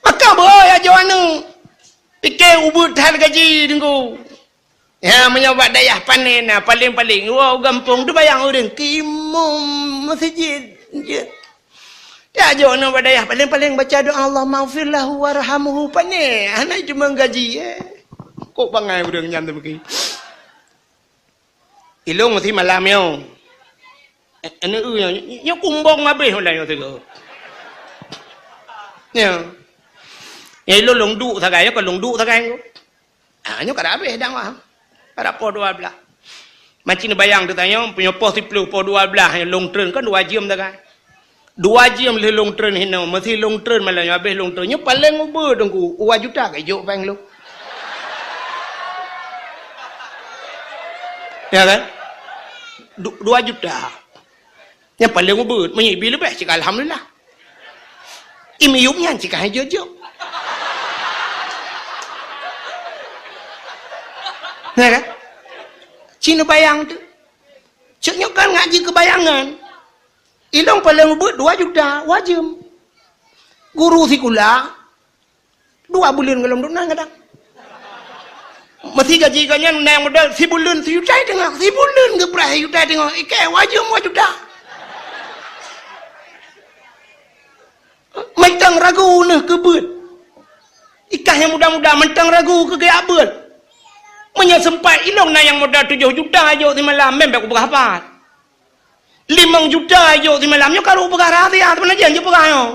Maka beu ya jok aneuk. Pike ubit that gaji Teungku. Ya, meunyoe bak dayah pané na, paléng-paléng, woe u gampông teubayang ureueng keu imum meuseujid. Ya, jok aneuk bak dayah, paléng-paléng baca doa, "Allahummaghfir lahu warhamhu," pané, hana jiteumeung gaji, eh. Kok bangai ureueng nyan teuh meuki. Ilôn meusi malam nyoe. Eh, aneuk eu nyoe, nyoe kumbong habéh ulèe nyoe sigoe. Nyoe. Nyoe lôn, lôn duek sagai, nyoe kon lôn duek sagai nyoe. Ah, nyoe ka habéh dakwah. Ka poh dua blaih. Maci neubayang teuh tanyoe, meunyoe poh siplôh, poh dua blaih, nyoe lôn treun kan dua jeuem sagai. Dua jeuem lheueh lôn treun hinoe, meusi lôn treun malam nyoe, habéh lôn treun. Nyoe paleng ubeuet Teungku, dua juta ka ijok péng lôn. Ya kan? Du-, dua juta. Nyang paleng ubeuet, meunyoe ibi leubeh cit ka alhamdulillah. Imiyup nyan cit ka han jok-jok. Nah kan? Ci neubayang teuh. Cok nyoe kan ngaji keubayangan. Ilong paleng ubeuet dua juta, wajeuem. Guru sikula, dua buleuen gohlom duek nan kadang. Meusi gaji gobnyan na nyang modal sibuleuen sijuta teungoh, sibuleuen geupeurah sijuta teungoh, ikei wajeuem dua juta. Mantong ragu neuh keu beuet. Ikah nyang muda-muda mantong ragu keu geujak beuet. Meunyoe seumpat ilong na nyang modal tujoh juta jok simalam, meuben kupeugah pat. Limong juta jok simalam nyoe ka rôh peugah rahsia, sebenarnya jeuet peugah nyoe.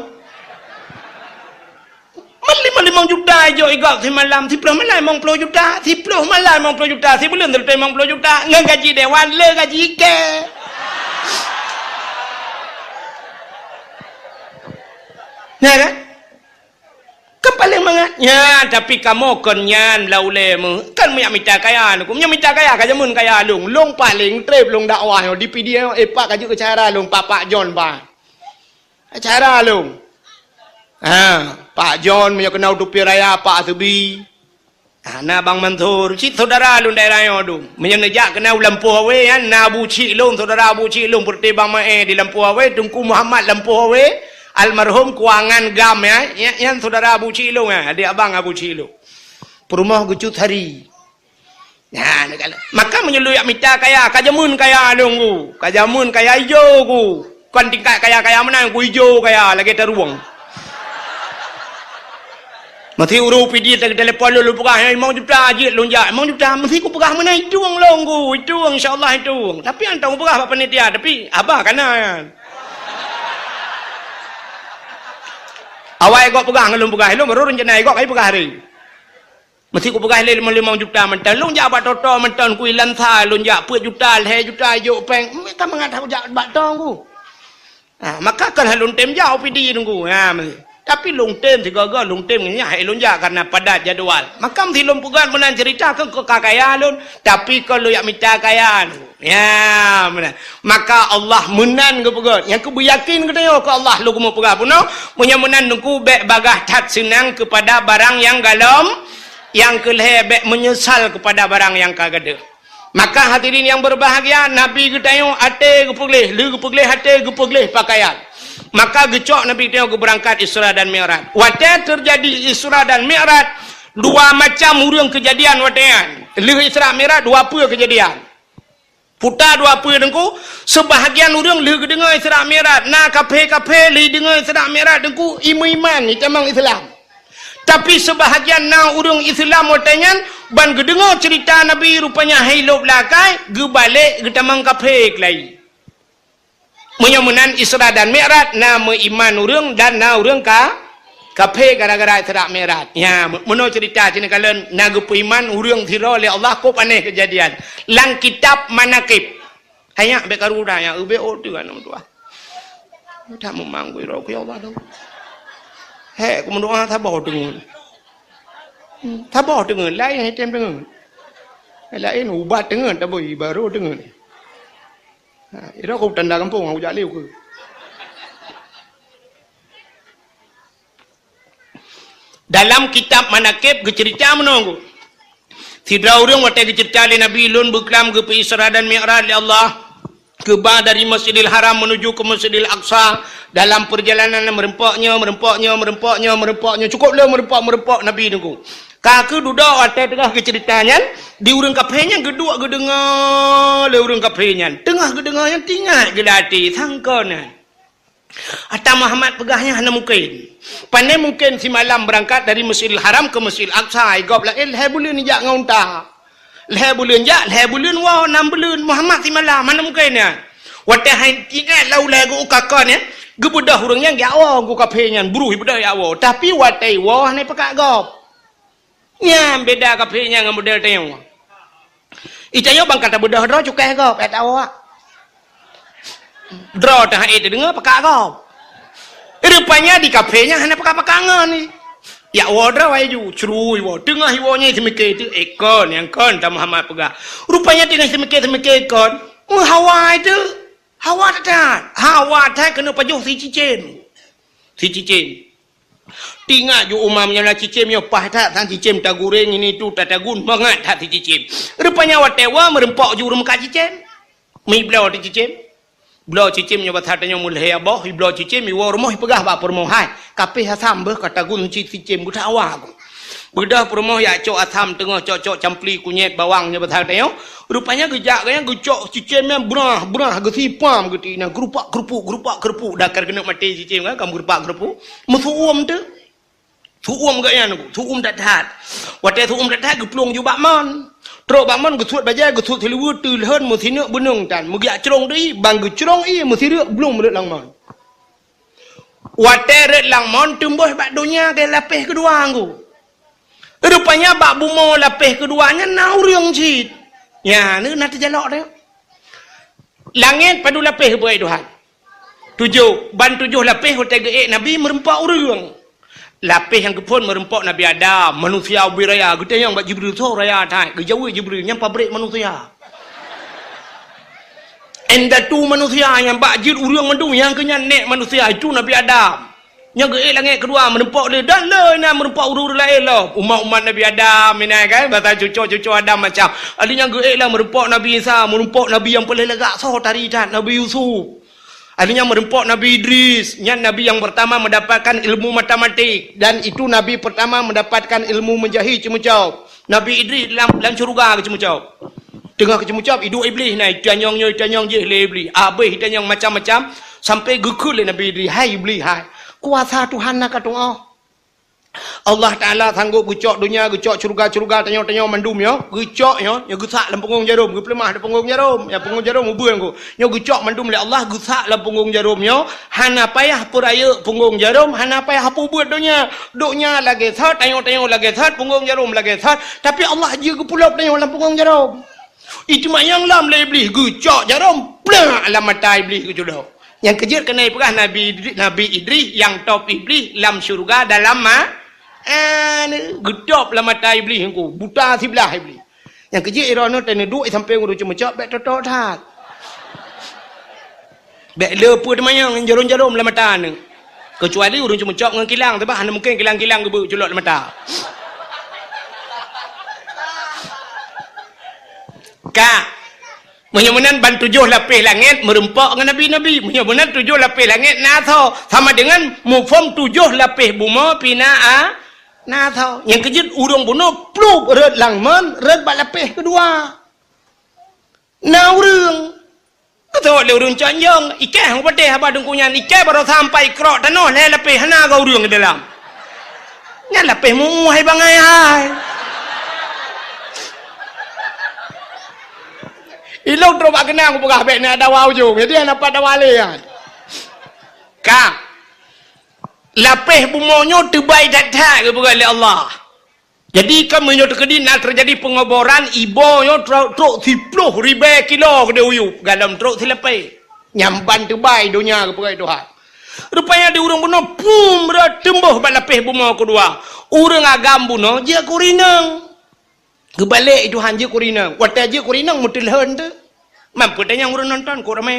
Man limong, limong juta jok igob simalam, siplôh malam limong plôh juta, siplôh malam limong plôh juta, sibuleuen seuleusoe limong plôh juta, ngon gaji dewan le gaji ikei. Ya kan? Kan paleng mangat. Nyan, tapi kamoe kon nyan lam ulèe meuh. Kan meunyak mita kaya Teungku. Meunyak mita kaya, ka jameun kaya lôn. Lôn paleng trép lôn dakwah nyoe di Pidie nyoe, eh, Pak, ka jeuet keu acara lôn, Pak, Pak John, Pak. Acara lôn. Ha, Pak John, meunyoe keunoe u Tupi Raya, Pak Subi. Ah, na Bang Mansur, cit syedara lôn daerah nyoe dum. Meunyoe neujak keunoe u Lampôh Awé nyan, na Abu Chik lôn, syedara Abu Chik lôn, peureuté Bang Maé di Lampôh Awé, Teungku Muhammad Lampôh Awé, almarhum Kuangan Gam, ya. Nyan, nyan syedara Abu Chik lôn, ya, adék abang Abu Chik lôn. Peurumoh Geuchut Sari. Nyan, maka meunyoe lôn jak mita kaya, ka jameun kaya lôn Teungku. Ka jameun kaya ijo Teungku. Kon tingkat kaya-kaya meunan, Teungku, ijo kaya lagèe tarueng. Meusi ureueng Pidie teuka telepon lôn, lôn peugah, "Hai, limong juta jeuet lôn jak, limong juta." Meusi kupeugah meunan, "Itueng lôn Teungku, itueng, insya Allah itueng." Tapi hantom kupeugah bak panitia, tapi haba ka na nyan. Awai gob peugah ngon lôn peugah, lôn baru rencana gob kai peugah hari. Meusi kupeugah lé limong, limong juta mantong. Lôn jak bak Toto mantong, Teungku, i Lansa lôn jak peuet juta, lhèe juta jok péng. Ka mangat jak bak Teungku. Ha, maka kon lôn tem jak u Pidie Teungku. Ha, meusi. Tapi lôn tem sigoe-goe, lôn tem nyan hai lôn jak karena padat jadwal. Maka meusi lôn peugah meunan cerita kon keu ka kaya lôn, tapi kon lôn jak mita kaya Teungku. Ya, meunan. Maka Allah meunan geupeugah. Nyang keu beuyakin geutanyoe keu Allah lôn keumeung peugah bunoe, meunyoe meunan Teungku bèk bagaih that seunang keupada barang nyang galom, nyang keu lhèe bèk meunyeusal keupada barang nyang ka gadôh. Maka hadirin yang berbahagia, Nabi geutanyoe até geupeugleh, lheueh geupeugleh até, geupeugleh pakaian. Maka geucok Nabi geutanyoe geubeurangkat Isra dan Mi'raj. Watèe teujadi Isra dan Mi'raj, dua macam ureueng keujadian watèe nyan. Lheueh Isra Mi'raj dua peue keujadian. Puta dua peue Teungku, seubahagian ureueng lheueh geudeungoe Isra Mi'raj, na kaphé-kaphé lheueh deungoe Isra Mi'raj Teungku, imeuiman, itamong Islam. Tapi seubahagian na ureueng Islam watèe nyan, ban geudeungoe ceurita Nabi rupanya hai lhôh lakèe, geubalek geutamong kaphé keulayi. Meunyoe meunan Isra dan Mi'raj, na meuiman ureueng dan na ureueng ka, kaphé gara-gara Isra Mi'raj. Nya, meunoe ceurita sinoe kalon na geupeuiman ureueng sidroe lé Allah kôp anéh keujadian. Lam kitab Manaqib. Hai nyak bèk karu dah nyak, ubek ôk tu kan meudoa. Tak memang ku iro ku ya Allah tu. Hek ku meudoa saboh teungeut. Hmm, saboh teungeut, laén hai tem teungeut. Laén ubat teungeut, tapi baru teungeut. Ha, ira ku tanda kampung, aku jak liu ke. Dalam kitab Manaqib geuceurita meunoe, sidroe ureueng watèe geuceurita lé Nabi, "Lôn beuklam geupeu-Isra dan Mi'raj lé Allah, geuba dari Masjidil Haram menuju ke Masjidil Aqsa. Dalam perjalanan meureumpok nyoe, meureumpok nyoe, meureumpok nyoe, meureumpok nyoe, cukôp lé meureumpok-meureumpok Nabi Teungku." Ka keuh dudoe watèe teungoh geuceurita nyan, di ureueng kaphé nyan geuduek geudeungoe lé ureueng kaphé nyan. Teungoh geudeungoe nyan teuingat geuh lam até, sangka nyan. Ata Muhammad peugah nyan hana mungken. Pane mungken simalam beurangkat dari Masjidil Haram ke Masjidil Aqsa, i gob laén lhèe buleuen jak ngon unta. Lhèe buleuen jak, lhèe buleuen woe, nam buleuen. Muhammad simalam, hana mungken nyan. Watée hai ingat lam ulée geuh ka kon, ya, geubeudôh ureuëng nyan geujak woe, geuh kafé nyan, bruh ibeudôh jak woe. Tapi watée iwoe hana ipeugah gob. Nyan beda kafé nyan ngon model tanyoe. Itanyoe ban ka tabeudôh droe cukai gob, eh, tak awak. Droe teuh hana teudeungoe peugah gob. Rupanya di kafé nyan hana peugah-peugah ngon ni. Jak woe droe laju, crui woe. Teungoh iwoe nyan seumiké teuk, eh, kon, nyang kon, ta Muhammad peugah. Rupanya teungoh seumiké-seumiké kon, meuhawa teuk. Hawa that, hawa that keuneuk pajoh sicicém. Sicicém. Tingat ju umam nyoe na cicém nyoe paih that, sang cicém tagureng ini tu tatagun mangat that sicicém. Rupanya watée woe meureumpok ju ureuëng meukat cicém. Mibloe teuh cicém. Bloe cicém nyoe basa tanyoe meulhée boh, ibloe cicém iwoe rumoh ipeugah bak peurumoh, "Hai, kapéh asam beuh ka tagun cit cicém geutak awa ku." Beudôh peurumoh jak cok asam teungoh cok-cok campli kunyét bawang nyoe basa tanyoe. Rupanya geujak geuh nyan geucok cicém nyan brah, brah geusipam geuti nyan geurupak-geurupuk, geurupak-geurupuk, dakar keuneuk maté cicém kan, ka meurupak-geurupuk. Meusu'uem teuk. Su'uem geuh nyan, su'uem that-that. Watée su'uem that-that geuplueng ju bak mon. Trok bak mon geusuet bajée, geusuet siluweue, teulhon meusineuk beuneueng tan. Meugeujak crong teuh ié, ban geucrong ié meusireuk blong meureuet lam mon. Watée rhot lam mon teumbôh bak donya keu lapéh keudua ngku. Rupanya bak bumoe lapéh keudua nyan na ureuëng cit. Nyan na teujalok teuh. Langét padub lapéh geupeugah Tuhan? Tujoh. Ban tujoh lapéh watée geuék Nabi meureumpok ureuëng. Lapéh nyang geuphon meureumpok Nabi Adam, manusia ubé raya, geutanyong bak Jibril, "Soe raya that?" Geujaweueb Jibril, "Nyan pabrék manusia." Indatu manusia nyang bak jeuet ureuëng mandum nyang keu nyan nék manusia, itu Nabi Adam. Nyang geuék langét keudua meureumpok lé, dan lé inan meureumpok ureuëng laén lom. Umat-umat Nabi Adam inan kan, basa cuco-cuco Adam macam. Ada nyang geuék lah meureumpok Nabi Isa, meureumpok Nabi nyang paléng lagak soe tari that, Nabi Yusuf. Ada nyang meureumpok Nabi Idris, nyan nabi nyang pertama mendapatkan ilmu matematik dan itu nabi pertama mendapatkan ilmu menjahit ceumeucok. Nabi Idris lam, lam syeuruga geuceumeucok. Teungoh geuceumeucok, iduek Iblih na, itanyong nyoe, itanyong jéh lé Iblih. Abéh itanyong macam-macam, sampai geukheun lé Nabi Idris, "Hai Iblih, hai, kuasa Tuhan na ka tu'oh. Allah Taala sanggob geucok donya, geucok syeuruga-syeuruga, tanyoe-tanyoe mandum nyoe, geucok nyoe, nyoe geusak lam punggong jarom, geupeuleumah di punggong jarom, nyang punggong jarom ubeuen ku. Nyoe geucok mandum lé Allah geusak lam punggong jarom nyoe, hana payah peurayeuk punggong jarom, hana payah peubeuet donya. Donya lagée that, tanyoe-tanyoe lagée that, punggong jarom lagée that, tapi Allah jeuet geupulop tanyoe lam punggong jarom." Iteumanyong lom lé Iblih, geucok jarom, plak lam mata Iblih geucudok. Nyang keujeuet keuneuk ipeugah Nabi Idri-, Nabi Idris nyang top Iblih lam syeuruga dalam ma-, eh, geutop lam mata Iblih ngku, buta siblaih Iblih. Nyang keujeuet droeneuh teuneuk duek sampéng ureuëng ceumeucok bék toto that. Bék le peue teumanyong jarom-jarom lam mata neuh. Keucuali ureuëng ceumeucok ngon kilang, sabab hana mungken kilang-kilang geubeuet culok lam mata. Ka. Meunyoe meunan ban tujoh lapéh langét meureumpok ngon nabi-nabi. Meunyoe meunan tujoh lapéh langét na soe, sama dengan muphom tujoh lapéh bumoe pih na a-, na soe. Nyang keujeuet ureuëng bunoe pluek rhot lam mon, rhot bak lapéh keudua. Na ureuëng. Beutôi lé ureuëng cok nyong, iké hang patéh haba teungku nyan, iké baroesa sampai krok tanoh lhée lapéh hana geu ureuëng di dalam. Nyan lapéh mu'uh hai bangai hai. Ilong trok bak keunang peugah bék na dawa ujong, jadi hana pat dawa lé nyan. Ka. Lapéh bumoe nyoe teubai that-that geupeugah lé Allah. Jadi, kan meunyoe teukeudi na teujadi peungoboran, ibo nyoe trok, trok siploh ribée kilo keudeh u yup, galom trok silapée. Nyan ban teubai donya geupeugah Tuhan. Rupanya di ureuëng bunoe pum rot teumbôh bak lapéh bumoe keudua. Ureuëng agam bunoe jeuet keu ureuëng inong. Geubalek Tuhan jeuet keu ureuëng inong. Watée jeuet keu ureuëng inong meuteulhon teuh. Man peue tanyong ureuëng nonton, kok ramé.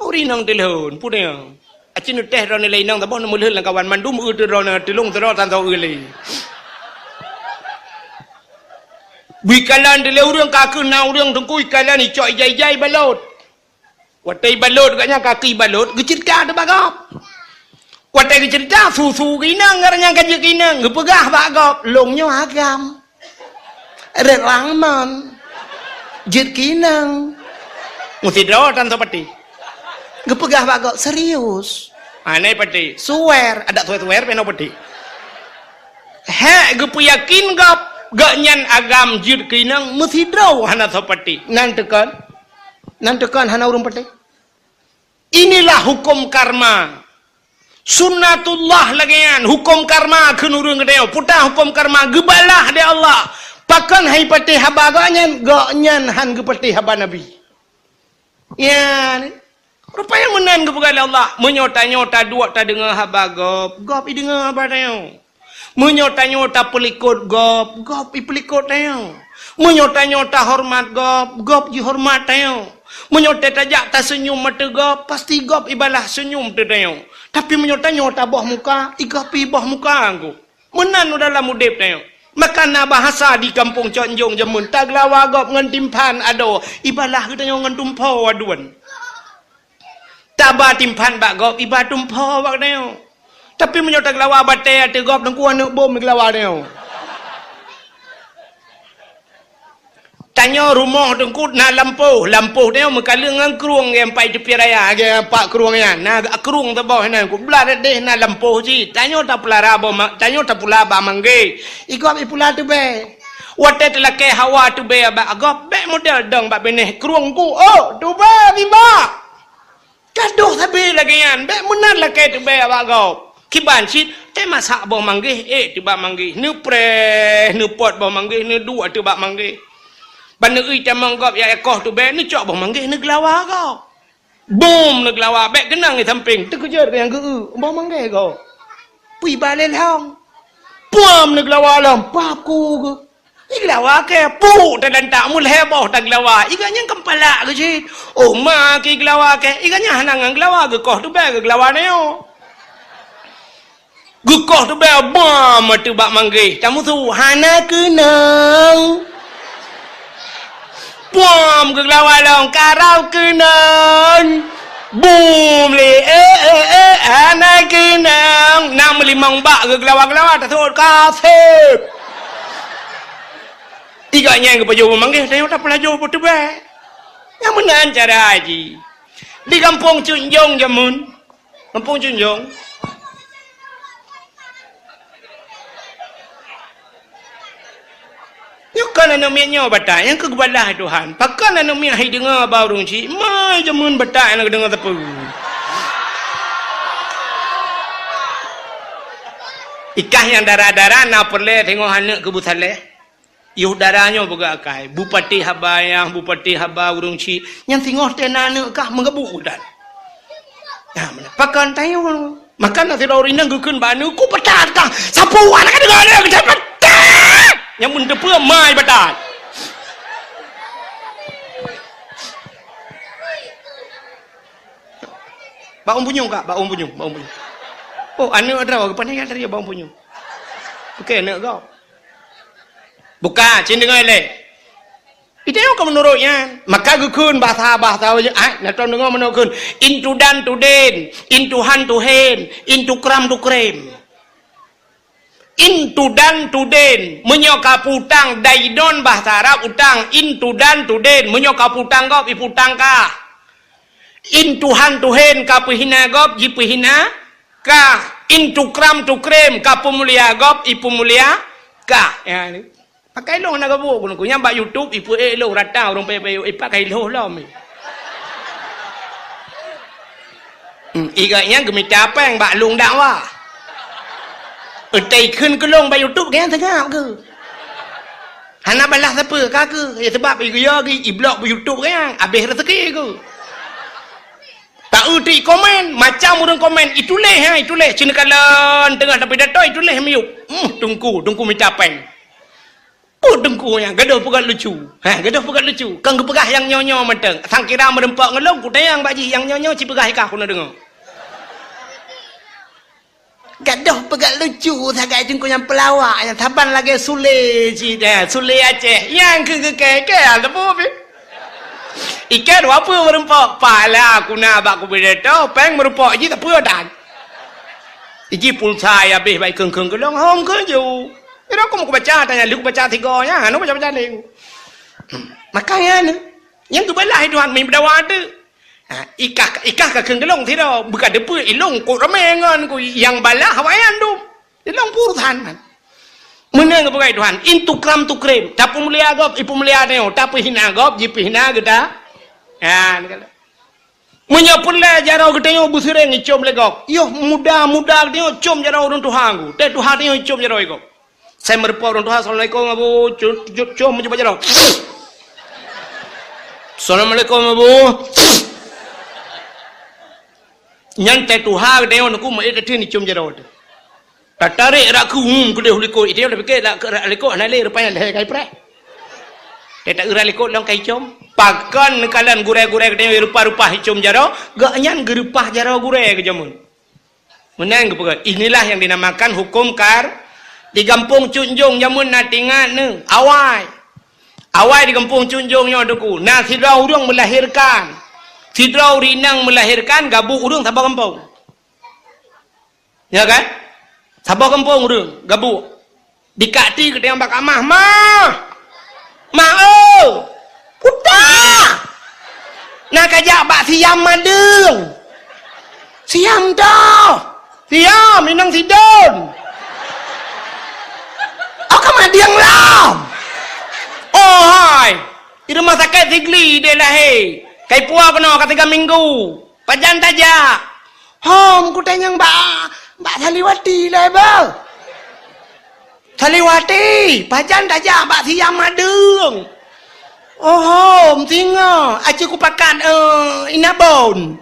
Ureuëng inong teulhon, peue tanyong. Aci neutéh droeneuh lé inong saboh neumeulhon lam kawan mandum eu teuh droeneuh teulong sidroe tan soe eu lé. Bui kalon teuh lé ureuëng ka keuh na ureuëng teungku ikalon icok ija-ija ibalot. Watée ibalot gobnyan ka keuh ibalot geuceurita teuh bak gob. Watée geuceurita su-su keu inong, gobnyan ka jeuet keu inong, geupeugah bak gob, "Lôn nyoe agam." Rot lam mon. Jeuet keu inong. Meusidroe tan soe patéh. Geupeugah bak gob, "Serius." Anai patéh. Suwer, adak suwer-suwer pih na patéh. Hék geupeuyakin gob, gobnyan agam jeuet keu inong meusidroe hana soe patéh. Nan teuh kon. Nan teuka hana ureuëng patéh. Inilah hukum karma. Sunnatullah lagée nyan, hukum karma kheun ureuëng geutanyoe. Peue ta hukum karma, geubalah lé Allah. Pakon han patéh haba gobnyan, gobnyan han geupatéh haba Nabi. Nyan. Rupanya meunan geupeugah lé Allah, meunyoe tanyoe taduek tadeungoe haba gob, gob ideungoe haba tanyoe. Meunyoe tanyoe tapeulikot gob, gob ipeulikot tanyoe. Meunyoe tanyoe tahoreumat gob, gob jihoreumat tanyoe. Meunyoe tajak taseunyum ateueh gob, pasti gob ibalah seunyum ateueh tanyoe. Tapi meunyoe tanyoe taboh muka, i gob iboh muka gob. Meunan dalam udeb tanyoe. Maka na bahasa di kampung Cot Njong jameun, tageulawa gob ngon timphan adoe, ibalah geutanyoe ngon tumpho aduan. Taba timphan bak gob, iba tumpho bak geutanyoe. Tapi meunyoe tageulawa batée ateueh gob, teungku aneuëk bom geulawa tanyoe. Tanyoe rumoh teungku na lampôh, lampôh tanyoe meukaleueng ngon krueng nyang pat teupie raya, nyang pat krueng nyan. Na krueng saboh nyan, ku blah deh na lampôh cit. Tanyoe tapeulara boh ma-, tanyoe tapula bak manggéh. I gob ipula teubée. Watée teulakée hawa teubée bak gob, bék model dong bak binéh krueng ku, "Oh, teubée nibak!" Gadoh sabe lagée nyan, bék meunan lakée teubée bak gob. Kiban cit, teumasak boh manggéh, ék teubak manggéh, neupreh, neupot boh manggéh, neuduek teubak manggéh. Ban neuui tamong gob jak koh teubée, neucok boh manggéh neugeulawa gob. Bum neugeulawa, bék keunong di sampéng, teukeujot nyang geu-eu boh manggéh gob. Pui balée lhong. Puam neugeulawa lom, pap ku geuh. Igeulawa kée, puk tadantak meulhée boh tageulawa. Iga nyang keupala geucit. Oh ma kée igeulawa kée, iga nyang hana ngon geulawa geukoh teubée geugeulawa nyoe. Geukoh teubée bam ateueh bak manggéh. Tamusu hana keunong. Puam geugeulawa lom karau keunong. Bum lé, eh, eh, eh, hana keunong. Na meulimong bak geugeulawa-geulawa tasot kaseb. Iga nyang geupajoh boh manggéh, tanyoe tapeupajoh boh teubée. Nyang meunan cara jih. Di gampông Cunjong jameun. Gampông Cunjong. Nyoe kon aneuk miet nyoe batai, nyang keu geubalah Tuhan. Pakon aneuk miet hai deungoe haba ureuëng chik, mai jameun batai hana geudeungoe sapeue. Ikah nyang dara-dara na peureulée teungoh aneuk keu beusaleh. Yoh dara nyoe peugah akai, bupati haba nyang, bupati haba ureuëng chik, nyang singoh teuh na aneuk kah meugeubuk udan. Nah, meunan. Pakon tanyoe. Maka na sidroe ureuëng inong geukheun bak aneuk, "Ku peutat kah, sapeue aneuk ka deungoe lé, geucet peutat!" Nyang meuteupeue mai peutat. Bak ôn punyueng kak, bak ôn punyueng, bak ôn punyueng. Oh, aneuk droe, geupanéh nyang tadi bak ôn punyueng. Oke, aneuk gob. Buka, cen deungoe lé. Itu yang kamu nurut nyan. Maka geukheun bahasa-bahasa, ah, na tom deungoe meunoe kheun. Intudan tuden, intuhan tuhen, intukram tukrem. Intudan tuden, meunyoe ka peutang, daidon bahasa Arab utang, intudan tuden, meunyoe ka peutang gob, ipeutang kah. Intuhan tuhen ka peuhina gob, jipeuhina kah. Intukram tukrem ka peumulia gob, ipeumulia kah. Ya, ni. Pakai lôn hana geubuet gunong ku. Nyang bak YouTube ipeuék lôn rata ureuëng payah-payah ipakai lhôh lom. Hmm, iga nyang geumita péng bak lôn dakwah. Eutai kheun keu lôn bak YouTube, geuh nyang seungab geuh. Hana balah sapeue ka geuh. Ya, sebab iga ya geuh iblok bak YouTube geuh nyang habéh rezeki geuh. Tak euti komen, macam ureuëng komen, ituléh ha, ituléh. Cina kalon teungoh tapi datoi ituléh miyup. Hmm, tungku, tungku mita péng. Peue teungku nyan gadoh peugah lucu. Ha, gadoh peugah lucu. Kan geupeugah nyang nyoe-nyoe mantong. Sang kira meureumpok ngon lôn, kutanyong bak jih nyang nyoe-nyoe ci peugah ikah keuneuk deungoe. Gadoh peugah lucu sagai teungku nyang peulawak, nyang saban lagée Sule cit, eh, Sule Aceh. Nyang keu geukée-kée teupeu pih. Ikée dua peue meureumpok, pala kuna bak kubideto, péng meureumpok jih teupeu dan. Iji pulsa ya habéh bak ikheun-kheun geulong, hom keu ju. Ira aku mau kubaca, tanya lu kubaca tiga nya, anu baca-baca ni. Makanya ni, yang kebelah itu han mi berdawa ada. Ha, ikah, ikah ka kheun geulong sira, bukan depe ilong kok ramai ngon ku yang balah wayan tu. Ilong pur than man. Meunan geupeugah Tuhan, intukram tukrem, tapeumulia gob, ipeumulia nyoe, tapeuhina gob, jipeuhina geuta. Ha, ni kan. Meunyoe peureulèe jaroe geutanyoe beuseuréng icom lé gob. Yoh muda-muda geutanyoe com jaroe ureueng tuha nggu. Teuh tuha tanyoe icom jaroe gob. Sai meureumpok ureueng tuha, "Assalamualaikum, Abu." Cu-, cu-, com meucuba jaroe. "Assalamualaikum, Abu." Nyan teuh tuha geutanyoe neukeumeue teuh nicom jaroe teuh. Tatarek rak keu, hmm, keudeh likot. Itu yang dipikir rak, rak likot hana lé, rupanya lhèe kai preh. Dia tak geura likot lom kai com. Pakon neukalon gurèe-gurèe geutanyoe rupa-rupa icom jaroe, gobnyan geureupah jaroe gurèe keu jameun. Meunan geupeugah, inilah yang dinamakan hukum kar-, di gampông Cut Njong jameun na teuingat neuh, awai. Awai di gampông Cut Njong nyoe teungku, na sidroe ureueng melahirkan. Sidroe ureueng inong melahirkan, gabuek ureueng saboh gampông. Ya kan? Saboh gampông ureueng gabuek. Dikak ti geutanyoe bak mah, "Mah! Mah, oh! Puta! Na kajak bak siam madeueng." "Siam toh?" "Siam, inong sidon." "Oh, ka madeueng lom?" "Oh, hai. Di rumah sakét Sigli deh lahé. Kai puwoe keunoe ka tiga minggu." "Pajan tajak?" "Hom, kutanyong bak, bak Saliwati lé beuh." "Saliwati, pajan tajak bak siam madeueng?" "Oh, hom, singoh, aci kupakat, eh, inabon."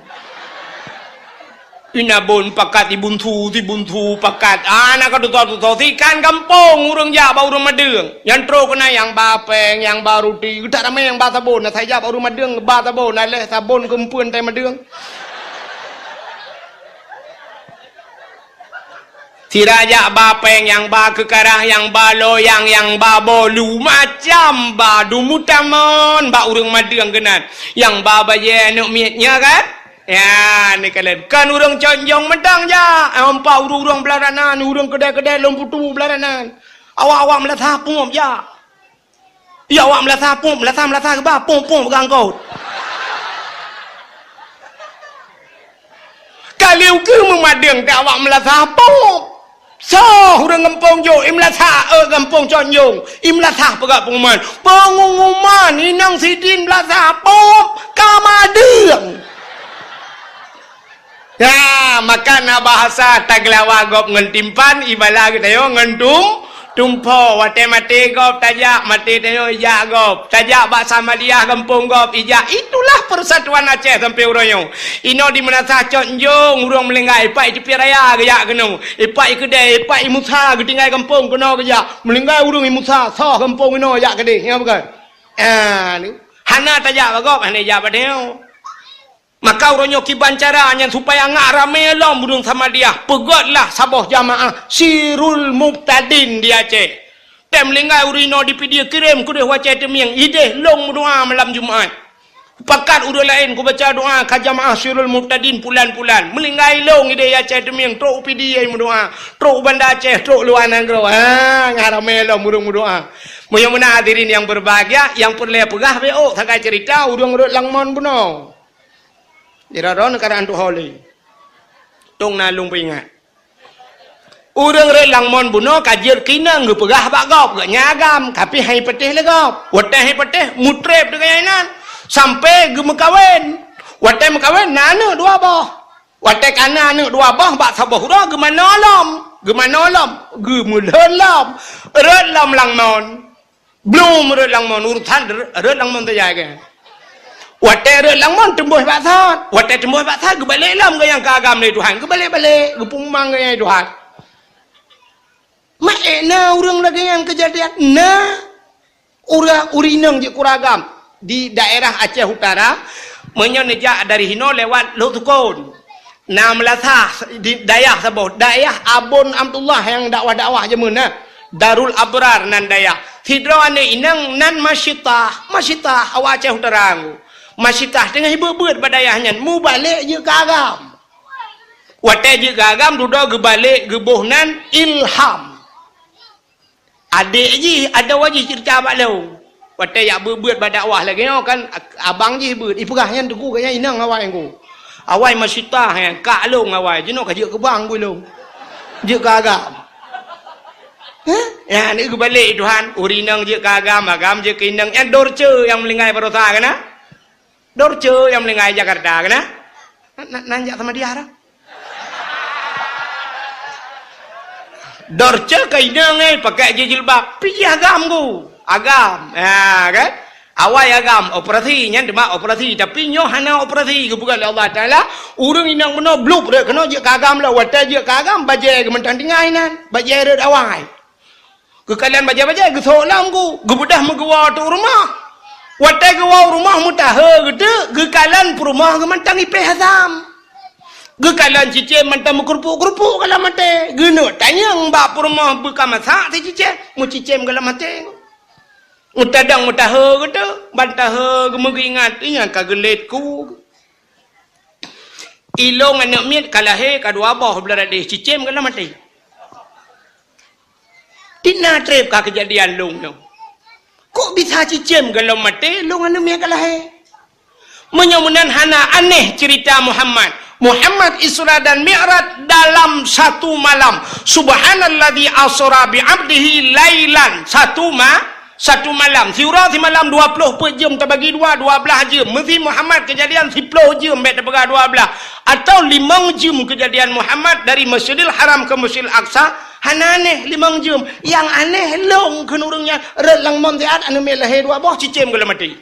Inabon pakat, ibunsu, sibunsu pakat. Ah, na ka tutoe-tutoe, sikan gampông ureueng jak bak ureueng madeueng. Nyan trok keunan nyang ba péng, nyang ba ruti, geutak ramé nyang ba sabon. Na sai jak bak ureueng madeueng, ba sabon, na lhèe sabon geumpeuen tai madeueng. Sira jak ba péng, nyang ba keukarah, nyang ba loyang, nyang ba bolu, macam ba dumutamon bak ureueng madeueng keunan. Nyang ba bajèe aneuk miet nyan kan? Ya, ni kalian. Kan ureueng Cut Njong mantong jak. Ampa ureueng-ureueng Beularanan, ureueng keudè-keudè lôn putu Beularanan. Awak-awak meulasah pungop jak. Ya, awak meulasah pop, meulasah-meulasah geuba, pop-pop peugah eungkôt. Ka lheueh ukeue meumadeueng keu awak meulasah pop. Soe ureueng gampông jok, i meulasah, eh, gampông Cut Njong, i meulasah peugah pengumuman. Pengumuman, inong sidin meulasah pop, ka madeueng. Ya, maka na bahasa tageulawa gob ngon timpan, ibala geutanyoe ngon tum-, tumpo. Watèe maté gob tajak, maté tanyoe ijak gob. Tajak bak Samadiyah gampông gob ijak. Itulah persatuan Aceh sampai uroe nyoe. Inoe di meunasah Cut Njong, ureueng meuninggai, ipak i Teupie Raya geujak keunoe. Ipak i Keudè, ipak i Musa geutinggai gampông keunoe geujak. Meuninggai ureueng i Musa, soh gampông inoe jak keudeh. Nyan bukan? Ah, ni. Hana tajak bak gob, hana ijak bak tanyoe. Maka uroe nyoe kiban cara nyan supaya ngak ramé lom ureueng Samadiyah, peugötlah saboh jamaah Sirul Mubtadin di Aceh. Tém meuninggai ureueng inoe di Pidie kirém keudeh u Aceh Teumieng, ideh lôn meudoa malam Jumat. Pakat ureueng laén kubaca doa ka jamaah Sirul Mubtadin pulan-pulan. Meuninggai lôn ideh Aceh Teumieng, trok u Pidie meudoa, trok u Banda Aceh, trok luwa nanggroe. Ha, ngak ramé lom ureueng meudoa. Meunyoe meunan hadirin nyang berbahagia, nyang peureulèe peugah beu sagai cerita ureueng rhot lam mon bunoe. Di droe-droe neukarang tuho lé. Tông na lôn peuingat. Ureueng rhot lam mon bunoe ka jeuet keu inong geupeugah bak gob, gobnyan agam, tapi han ipatéh lé gob. Watèe han ipatéh, mutreb deungon inan, sampai geumeukawen. Watèe meukawen, na aneuk dua boh. Watèe ka na aneuk dua boh, bak saboh uroe geumanoe lom. Geumanoe lom, geumeulhon lom. Rhot lom lam mon. Blom rhot lam mon, urusan rhot lam mon tajak kan. Watèe rhot lam mon teumbôh bak sat. Watèe teumbôh bak sat, geubalek lom geuh nyang keu agam lé Tuhan. Geubalek-balek, geupeumang geuh nyang Tuhan. Mak, eh, na ureueng lagèe nyan keujadian? Na. Ureueng, ureueng inong jeuet keu ureueng agam di daerah Aceh Utara, meunyoe neujak dari hinoe lewat Lhoksukon. Na meulasah di dayah saboh, dayah Abon Abdullah nyang dakwah-dakwah jameun na. Darul Abrar nan dayah. Sidroe aneuk inong nan Masyitah, Masyitah awak Aceh Utara nggu. Masyitah teungoh ibeuet-beuet bak dayah nyan, mubalek jeuet keu agam. Watèe jeuet keu agam, dudoe geubalek geuboh nan Ilham. Adék jih, adoe jih ceurita bak lôn. Watèe jak beuet-beuet bak dakwah lagèe nyoe kan, ak-, abang jih beuet. Ipeugah nyan teungku, gobnyan inong awai ngku. Awai Masyitah nyan, kak lôn awai. Jinoe ka jeuet keu bang ngku lôn. Jeuet keu agam. Hah? Nyan, geubalek Tuhan. Ureueng inong jeuet keu agam, agam jeuet keu inong. Nyan dorce nyang meuninggai baroesa kan, ha? Dorce nyang meuninggai Jakarta keunan. Nan, nan, nan jak Samadiyah dah. Dorce ka inong, eh, pakai jih jilbab. Pih agam ku. Agam. Ha, kan? Awai agam, operasi, nyan teuma operasi. Tapi nyoe hana operasi, geupeugah lé Allah Taala. Ureueng inong bunoe blub rot keunoe jeuet keu agam lom. Watèe jeuet keu agam, bajèe geuh mantong tinggai nan. Bajèe rot awai. Geukalon bajèe-bajèe, geusok lom ku, geubeudôh meugeuwoe teuk u rumoh. Watèe geuwoe u rumoh meutahe geuteuk, geukalon peurumoh geuh mantong ipèh asam. Geukalon cicém mantong meukeurupuk-keurupuk goh lom até. Geuneuk tanyong bak peurumoh beu ka masak si cicém, meucicém goh lom até. Meutadong meutahe geuteuk, ban tahe geumeugeuingat, ingat ka geulét ku. Ilôn aneuk miet ka lahé ka dua boh, blaih deh cicém goh lom até. Di na trép ka keujadian lôn nyoe. Kok bisa cicém goh lom até lôn aneuk miet ka lahé? Meunyoe meunan hana aneh ceurita Muhammad. Muhammad Isra dan Mi'raj dalam satu malam. Subhanalladzi asra bi 'abdihi lailan. Satu ma-, Satu malam, siuroe simalam dua ploh peuet jeuem tabagi dua, dua blaih jeuem. Meusi Muhammad keujadian siploh jeuem, bèk tapeugah dua blaih. Atawa limong jeuem keujadian Muhammad dari Masjidil Haram ke Masjidil Aqsa, hana aneh limong jeuem. Nyang aneh lôn kheun ureueng nyan rot lam mon siat aneuk miet lahé dua boh, cicém goh lom até.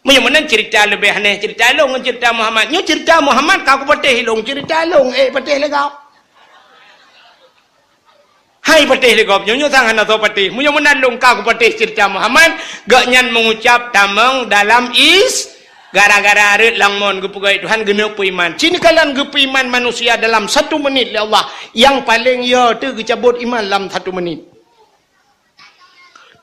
Meunyoe meunan ceurita leubeh aneh ceurita lôn ngon ceurita Muhammad. Nyoe ceurita Muhammad ka kupatéh lôn, ceurita lôn, eh, patéh lé gob. Hai patéh lé gob, nyoe, nyoe sang hana soe patéh. Meunyoe meunan lôn ka kupatéh ceurita Muhammad, gobnyan meugucab tamong dalam is-, gara-gara rot lam mon geupeugah Tuhan geuneuk peuiman. Ci neukalon geupeuiman manusia dalam satu menit lé Allah. Nyang paleng yo teuh geucabot iman lam satu menit.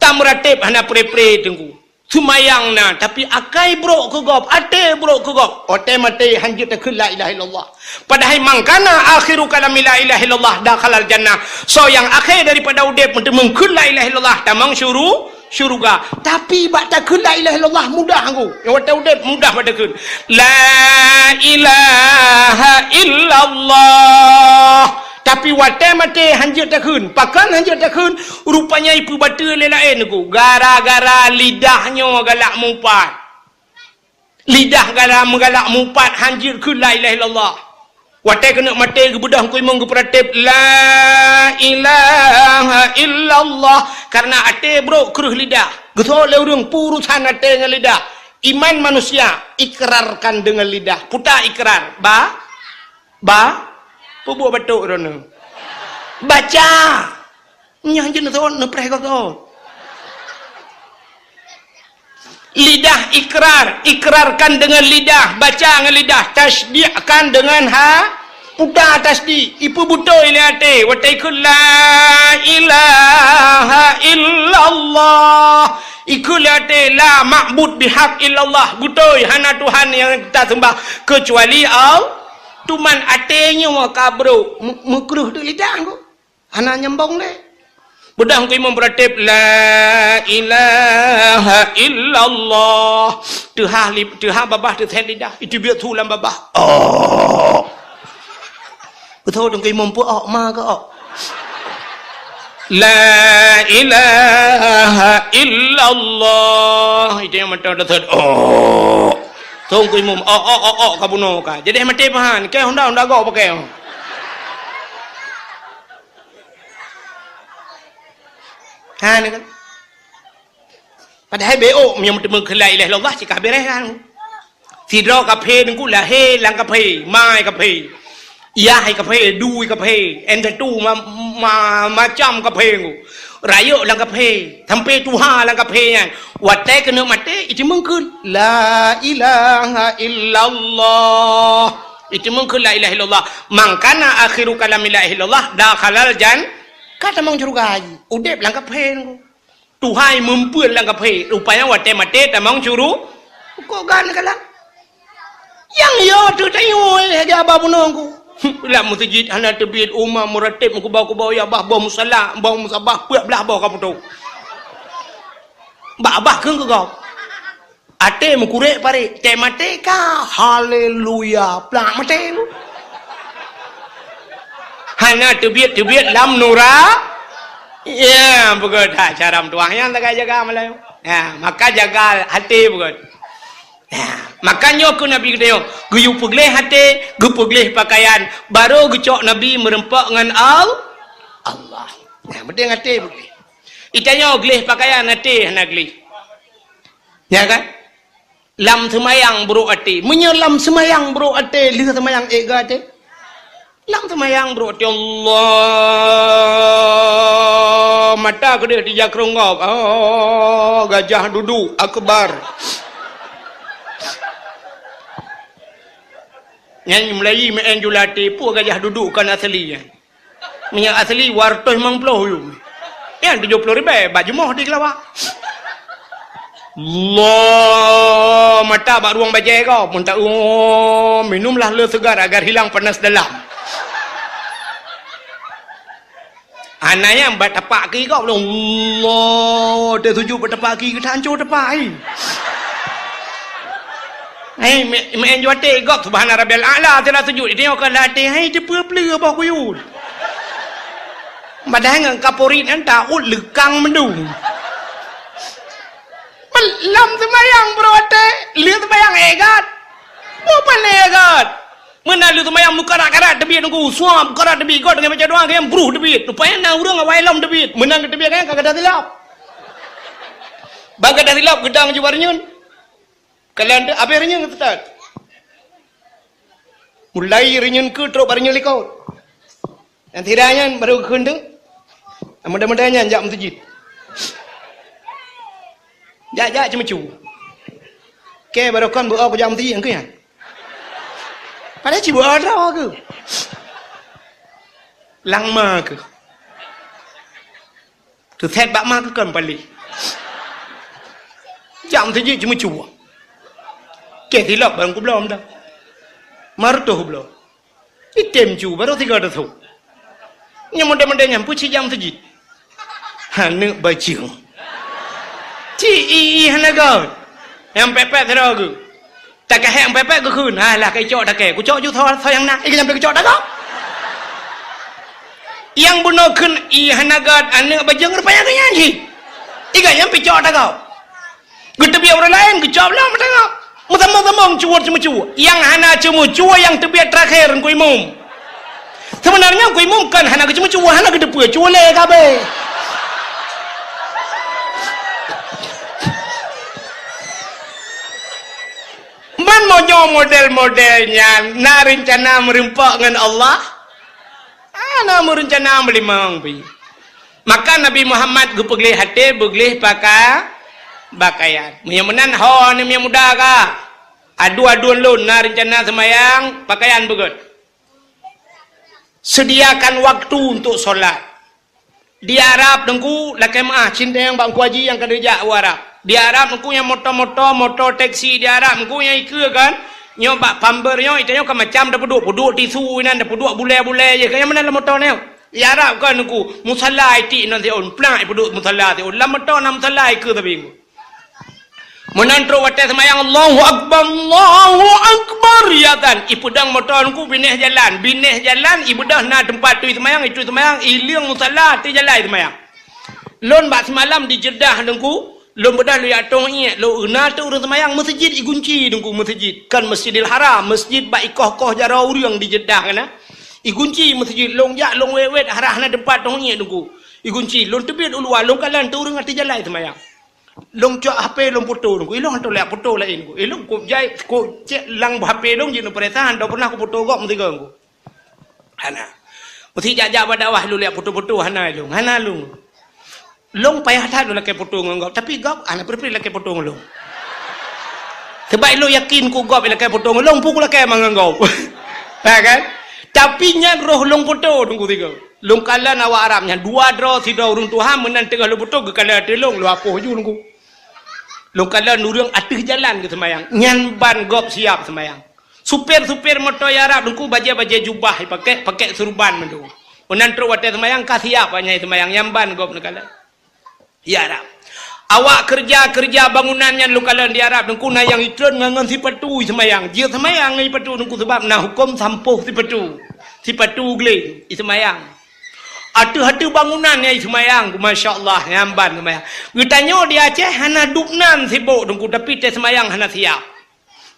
Tameuratéb hana pre-pre teungku. Seumayang na, tapi akai brok keu gob, até brok keu gob. Watèe maté hanjeuet takheun la ilaha illallah. Padahai man kana akhiru kalami la ilaha illallah dakhalal jannah. Soe nyang akhé daripada udép meuteumeung kheun la ilaha illallah, tamong syuru-, syuruga. Tapi bak takheun la ilaha illallah mudah ngku. Nyang watèe udép mudah bak takheun. La ilaha illallah. Tapi watèe maté hanjeuet takheun. Pakon hanjeuet takheun? Rupanya ipeubateue lé laén ku. Gara-gara lidah nyoe galak mupat. Lidah galak meugalak mupat hanjeuet kheun la ilaha illallah. Watèe keuneuk maté geubeudôh keu imum geupeuratéb la ilaha illallah. Karena até brok kreueh lidah. Geusoe lé ureueng peurusan até ngon lidah. Iman manusia ikrarkan dengan lidah. Puta ikrar. Ba Ba, peubuet batok droeneuh. Baca. Nyan jeuet neuthon, neupreh gob thon. Lidah ikrar, ikrarkan dengan lidah, baca ngon lidah, tasdikkan dengan ha, puta tasdik, ipeubutôi lé até, watèe ikheun la ilaha illallah. Ikheun lé até la ma'bud bihaq illallah, beutôi hana Tuhan nyang taseumbah keucuali Allah. Teuma até nyoe ka brok, meu-, meukreueh teuk lidah kok. Hana nyambong lé. Beudôh keu imum beuratéb, "La ilaha illallah." Teuhah li-, teuhah babah teuthet lidah, iteubiet su lam babah. Oh. Beutôi dong keu imum peu ok ma keu ok. "La ilaha illallah." Itu nyang mantong teuthet. Oh. Thon keu imum, "Ok, ok, ok, ok," ka bunoe ka. Jadi maté pahan, keu honda, honda gok pakai. Ha, ni kan. Padahai beok meunyoe meuteumé keu la ilaha illallah cit ka beres kan. Sidroe kaphé teungku lahé lam kaphé, ma kaphé. Yah kaphé, du kaphé, indatu ma-, ma-, macam kaphé teungku. Rayeuk lam kaphé, sampai tuha lam kaphé nyan. Watèe keuneuk maté, iteumeung kheun, "La ilaha illallah." Iteumeung kheun la ilaha illallah. "Man kana akhiru kalami la ilaha illallah, dakhalal jan-," ka tamong syeuruga jih. Udép lam kaphé teungku. Tuha meupeuen lam kaphé, rupanya watèe maté tamong syuru-, kok gan galak. Nyang yo teuh tanyoe lagèe abah bunoe ku. Lam meuseujid hana teubiet, uma meuratéb, meukeubah-keubah ya bah, boh musala, boh musabah, peuet blah boh ka putôh. Bak abah kheun keu gob. Até meukurek parit, teuh maté ka, haleluya, plak maté lu. Hana teubiet-teubiet lam nura. Ya, beugöt that cara meutuah nyan tagai jaga malam. Ya, maka jaga até beugöt. Nah, maka nyoe keuh Nabi geutanyoe, geuyue peugleh até, geupeugleh pakaian, barô geucok Nabi meureumpok ngon Al-, Allah. Nah, meudeng até peugleh. Itanyoe gleh pakaian até hana gleh. Ya kan? Lam seumayang brok até. Meunyoe lam seumayang brok até, lheueh seumayang ék geuh até. Lam seumayang brok até, Allah, mata keudeh teujakrong gob. Oh, gajah duduk, akbar. Nyan meulayi meu'en jula até, peue gajah duduk kon asli nyan. Minyak asli, dua ratus limong puluh yum. Nyang tujoh puluh ribèe, bak jumoh di Keulawak. Allah, mata bak ruang bajèe kau, pun tak, oh, minumlah le segar agar hilang panas dalam. Hana nyang bak tapak kiri kau, Allah, teusujud bak tapak kiri, geutanco tapak, ai. Hai, meu'en jua até gob, Subhana Rabbiyal A'la, teulah sujud. Dia nyoe ka latih, hai, teupeue-peue boh kuyun. Padahai ngon kaporit nyan taut leukang meudung. Lam seumayang brok até, lheueh seumayang ék geuh. Bukan ék geuh. Meunan lheueh seumayang meukarat-karat teubiet nunggu, sua meukarat teubiet, gob teungoh baca doa, kayém bruh teubiet. Rupanya na ureueng awai lom teubiet. Meunan geuteubiet kan ka gadah silop. Bak gadah silop geudang jubah reunyeun. Kalon teuh abéh reunyeun seutôt. Mulai reunyeun keue trok bak reunyeun likot. Nyang sira nyan barô geukheun teuh. Mudah-mudahan nyan jak meuseujid. Jak-jak ceumeucue. Oke, barô kon beu-o kujak meuseujid nyang keu nyan. Padahai ci beu-o droe keuh. Lam ma keuh. Teusét bak ma keu kon paléh. Jak meuseujid ceumeucue. Keh silop barang kubloe meudah. Martoh bloe. Item cu barô sigoe teusok. Nyang model-model nyan peue ci jak meuseujid? Aneuk bajeueng. Ci i, i hana göt. Nyang pepet sidroe geuh. Takahek pepet geukheun, "Alah, ka icok takée. Kucok ju soe, soe nyang na. Iga nyang peucok takok." Nyang bunoe kheun, "I hana göt, aneuk bajeueng rupanya keu nyan jih." Iga nyang peucok takok. Geuteubiet ureueng laén, geucok lom takok. Meutamong-tamong cuwot ceumeucue. Nyang hana ceumeucue nyang teubiet teurakhé Teungku Imum. Sebenarnya Teungku Imum kan hana geuceumeucue, hana geuteupeue, cue lé kabeh. Ban meunyoe model-model nyan na reuncana meureumpok ngon Allah? Hana meureuncana meulimong pih. Maka Nabi Muhammad geupeugleh até, beugleh paka-, pakaian. Meunyoe meunan ho ni meunyoe muda ka. Adu-aduen lôn na reuncana seumayang, pakaian beugöt. Sediakan waktu untuk sholat. Di Arab Teungku, lakée meu'ah cinteng bak Teungku Haji nyang ka neujak u Arab. Di Arab Teungku nyang moto-moto, moto teksi di Arab Teungku nyang ikeue kan. Nyoe bak pamber nyoe, itanyoe ka macam tapeuduek, peuduek tisu inan, tapeuduek bulée-bulée jih. Ka nyang meunan lam moto nyoe. Di Arab kan Teungku, musala itik nan siôn, plak ipeuduek musala siôn. Lam moto na musala ikeue sabe Teungku. Meunan trok watée seumayang, "Allahu Akbar, Allahu Akbar," ya tan. Ipeudong moto Teungku binéh jalan, binéh jalan, ibeudôh na teumpat tui seumayang, itui seumayang, ileueng musala, tui jalan seumayang. Lôn bak seumalam di Jeddah Teungku, lôn beudôh lôn jak tong iék, lôn na teu ureueng seumayang, meuseujid igunci Teungku, meuseujid. Kon Masjidil Haram, meuseujid bak ikoh-koh jaroe ureueng di Jeddah kana. Igunci meuseujid, lôn jak lôn wét-wét, harah na teumpat tong iék Teungku. Igunci, lôn teubiet u luwa, lôn kalon teu ureueng ateueh jalan seumayang. Lôn cok H P lôn foto Teungku. Ilôn hantom lé foto laén Teungku. Ilôn kok jai, kok cek lam H P lôn jeuet neupeuriksa, hantom pernah kufoto gob meusigoe Teungku. Hana. Meusi jak-jak bak dakwah lôn lé foto-foto hana ilôn. Hana lôn. Lôn payah that lôn lakée foto ngon gob, tapi gob hana peureulée lakée foto ngon lôn. Sebab ilôn yakin kok gob ilakée foto ngon lôn, peue kulakée ma ngon gob. Ha kan? Tapi nyan roh lôn foto Teungku sigoe. Lôn kalon awak Arab nyan dua droe sidroe ureueng tuha meunan teungoh lôn foto geukalon ateueh lôn, lôn apoh ju Teungku. Lôn kalon ureueng ateueh jalan geuseumayang, nyan ban gob siap seumayang. Supir-supir moto Arab Teungku bajée-bajée jubah ipakék, pakék surban mandum. Meunan trok watée seumayang ka siap awak nyan seumayang, nyan ban gob neukalon. Di Arab. Awak keureuja-keureuja bangunan nyan lôn kalon di Arab Teungku na nyang itreun ngon, ngon sipatu seumayang. Jeuet seumayang ngon sipatu Teungku sebab na huköm sampôh sipatu. Sipatu glé iseumayang. Ateueh-ateueh bangunan nyang iseumayang, masya Allah, nyan ban seumayang. Geutanyoe di Aceh hana dubnan sibok Teungku, tapi teuh seumayang hana siap.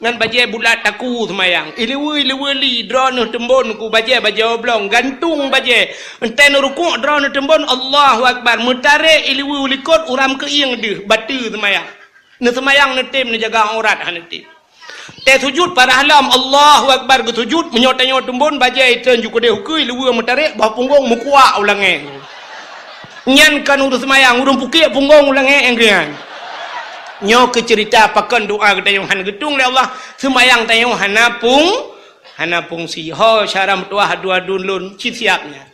Ngon bajée bulat taku seumayang. Ileue-ileue li droeneuh teumbon ku bajée, bajée oblong, gantung bajée. Enteuk neurukuk droeneuh teumbon, Allahu Akbar. Meutarek ileue likot uram keuieng deuh, bateue seumayang. Neuseumayang neutem, neujaga aurat hana tem. Teu sujut parah lom, Allahu Akbar geusujut, meunyoe tanyoe teumbon bajée iteun ju keudeh ukeue, ileue meutarek, boh punggong meukuak u langét. Nyan kon ureuëng seumayang, ureuëng pukiek punggong u langét nyang keu nyan. Nyoe keuh ceurita pakon doa geutanyoe hana geutueng lé Allah, seumayang tanyoe hana pung, hana pungsi. Ho syara meutuwah adu-adu lôn, ci siab nyan.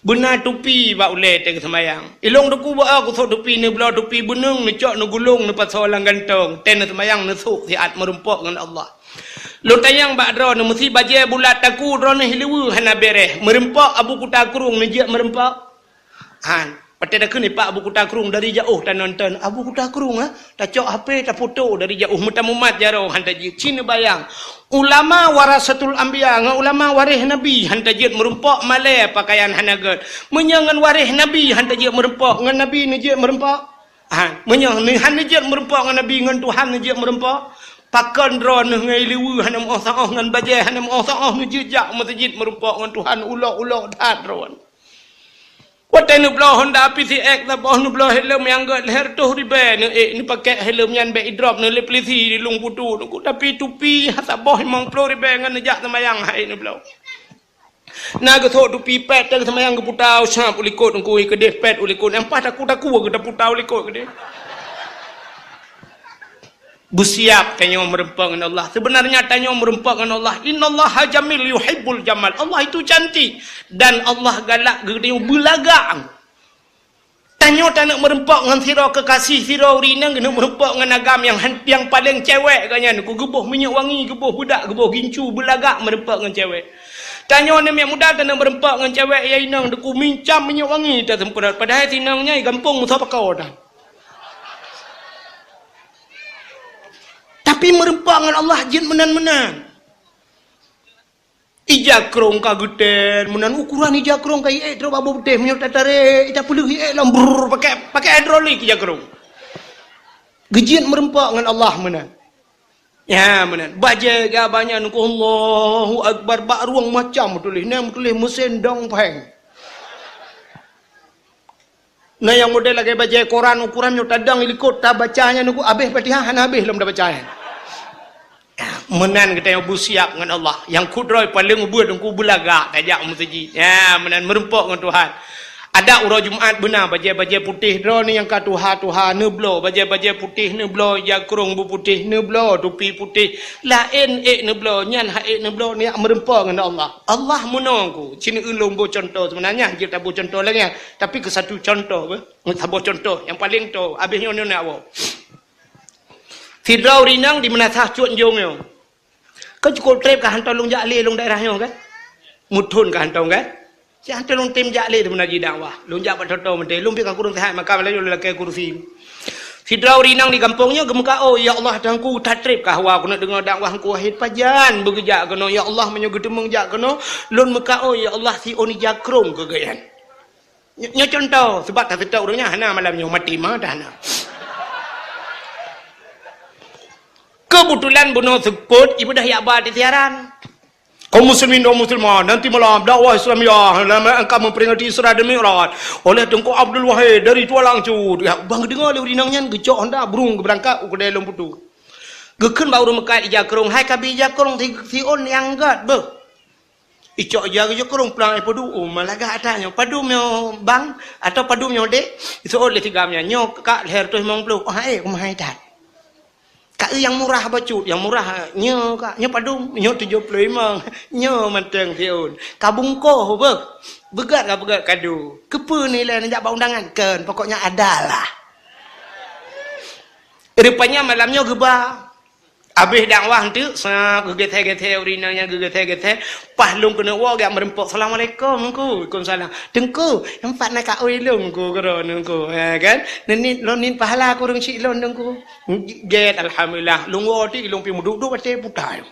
Beuna tupi bak ulée teuh seumayang. Ilong teungku bak kusok tupi, neubloe tupi beuneueng, neucok neugulong, neupasoe lam gantong. Teu neuseumayang neusok siat meurumpok ngon Allah. Lôn tanyong bak droeneuh, meusi bajée bulat taku droeneuh ileue hana bereh. Meurumpok Abu Kuta Krueng neujeuet meurumpok. Han, watée takheun ipak Abu Kuta Krueng dari jaoh tanonton. Abu Kuta Krueng, ha? Tacok H P, tapoto dari jaoh, meutamumat jaroe han tajeuet. Ci neubayang. Ulama warasatul anbiya, ngon ulama waréh nabi han tajeuet meurumpok, malée pakaian hana gét. Meunyoe ngon waréh nabi han tajeuet meurumpok, ngon nabi neujeuet meurumpok? Ha, meunyoe neu-, han neujeuet meurumpok ngon nabi, ngon Tuhan neujeuet meurumpok? Pakon droeneuh ngon ileue hana meuoh saoh, ngon bajée hana meuoh saoh, neujeuet jak meuseujid meurumpok ngon Tuhan ulo-ulo that droeneuh. Watée neubloe Honda P C X saboh, neubloe helm nyang gét lhèe reutôh ribèe, neuék neupakèk helm nyan, bèk idrop neuh lé pulisi di Lueng Putu teungku, tapi tupi saboh limong ploh ribèe ngon neujak seumayang hai neubloe. Na geusok tupi pèt, teu seumayang geuputa u sab u likot teungku, keudeh pèt u likot, nyang paih taku-taku geuputa u likot keudeh. Beusiab tanyoe meurumpok ngon Allah. Sebenarnya tanyoe meurumpok ngon Allah. Innallaha jamil yuhibbul jamal. Allah itu cantik dan Allah galak geutanyoe beulagak. Tanyoe taneuk meurumpok ngon sidroe keukasih, sidroe ureueng inong geuneuk meurumpok ngon agam nyang han-, nyang paleng cewek geuh nyan, ku geuboh minyeuk wangi, geuboh beudak, geuboh gincu, beulagak meurumpok ngon cewek. Tanyoe aneuk miet muda taneuk meurumpok ngon cewek ya inong, ku mincam minyeuk wangi taseumprot, padahai si inong nyan gampông meusapakoe tan. Tapi meurumpok ngon Allah jeuet meunan-meunan. Ija krông ka geutén, meunan ukuran ija krông ka iék trok bak boh putéh, meunyoe tatarek, ita peuleueh iék lom, brrr, pakai, pakai hidrolik ija krông. Geujeuet meurumpok ngon Allah meunan. Ya, meunan. Bajée geuba nyan, Allahu Akbar, bak rueng macam meutuléh, na meutuléh meusén dong pheng. Na nyang model lagée bajée koran, ukuran nyoe tadong i likot, tabaca nyan teungku, abéh Fatihah hana abéh lom tabaca nyan. Meunan geutanyoe beusiab ngon Allah. Nyang kudroe paleng ubeut teungku beulagak tajak u meuseujid. Ya, meunan meurumpok ngon Tuhan. Adak uroe Jumat beuna bajée-bajée putéh droeneuh nyang ka tuha-tuha neubloe, bajée-bajée putéh neubloe, ija krông beuputéh neubloe, tupi putéh, laén ék neubloe, nyan han ék neubloe, neujak meurumpok ngon Allah. Allah meunoe teungku. Ci neueu lôn boh cuntoh, seubeunarnya jeuet taboh cuntoh lagée nyan. Tapi keu satu cuntoh beuh, saboh cuntoh nyang paleng toe, abéh nyoe, nyoe nak woe. Sidroe ureueng inong di Meunasah Cut Njong nyoe. Ka cukôp trép ka hantom lôn jak lé lôn daerah nyoe kan? Muthon ka hantom kan? Siat hantom lôn tem jak lé di Meunasah dakwah. Lôn jak bak Toto meuntée, lôn pih ka kureueng seuhat, maka laju lôn lakée kursi. Sidroe ureueng inong di gampông nyoe geumeukaôi, "Ya Allah, Tuhanku, that trép ka hawa keuneuk deungoe dakwah Teungku Wahid, pajan beugeujak keunoe, ya Allah, meunyoe geuteumeung jak keunoe, lôn meukaôi, ya Allah, siôn ija krông keu gobnyan." Nyoe, nyoe cuntoh, sabab taseutôt ureueng nyan hana malam nyoe, maté mantong hana. Keubeutulan bunoe seupôt ibadah yak ba di siaran. Kaum muslimin dan muslimat, nanti malam dakwah Islamiyah dalam rangka memperingati Isra dan Mi'raj oleh Teungku Abdul Wahid dari Tualang Cut. Ya, ban geudeungoe lé ureueng inong nyan geucok honda brung geubeurangkat u keudè Lueng Putu. Geukheun bak ureueng meukat ija krông, "Hai kabi ija krông si, siôn nyang gét beuh." Icok ija, ija krông plang ai padum, "Oh, ma lagak ata nyoe. Padum nyoe bang, atau padum nyoe dek?" Iseuôt lé si gam nyan, "Nyoe kak lhèe reutôh limong ploh." "Oh, hai, kumeuhai that." "Kak, nyang murah bacut?" "Nyang murah nyoe kak, nyoe padum?" "Nyoe tujoh ploh limong." "Nyoe mantong siôn." "Ka bungkoh beuh?" "Beugét ka beugét kado." "Keupeue nilai neujak bak undangan?" "Kon, pokoknya adalah." Rupanya malam nyoe geuba. Abéh dakwah teuk, sa geugeutée-geutée ureueng inong nyan geugeutée-geutée, paih lôn keuneuk woe geujak meurumpok, "Assalamualaikum, Teungku." "Waalaikumsalam." "Teungku, nyoe pat na kaôi lôn, Teungku, keudroe, Teungku." Ha, kan? "Neuniet, lôn niet pahala kureueng cit lôn, Teungku." Gét, alhamdulillah. Lôn woe teuk, lôn pih meuduek-duek watée puta.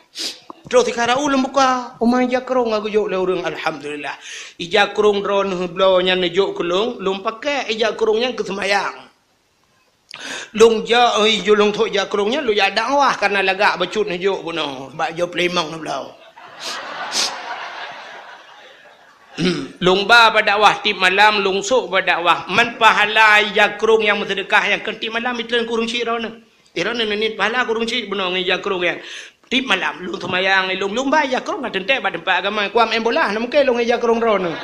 Terus sikara ulôn buka, uma ija krông ka geujok lé ureueng, alhamdulillah. Ija krông droeneuh bloe nyan neujok keu lôn, lôn pakai ija krông nyan keu seumayang. Lôn jak, oi, ju lôn thok jakrong nyan, lôn jak dakwah, kareuna lagak bacut neujok bunoe, bak jaweueb limong neubloe. Hmm, lôn ba bak dakwah tiep malam, lôn sôk bak dakwah. Man pahala jakrong nyang meuseudeukah nyang keu tiep malam, itreun kureueng chik droeneuh. Droeneuh neuniet pahala kureueng chik bunoe ngon jakrong nyan. Tiep malam, lôn seumayang, lôn, lôn ba jakrong ka teuntèe bak teumpat agama, kuam M bola, na mungken lôn ngon jakrong droeneuh.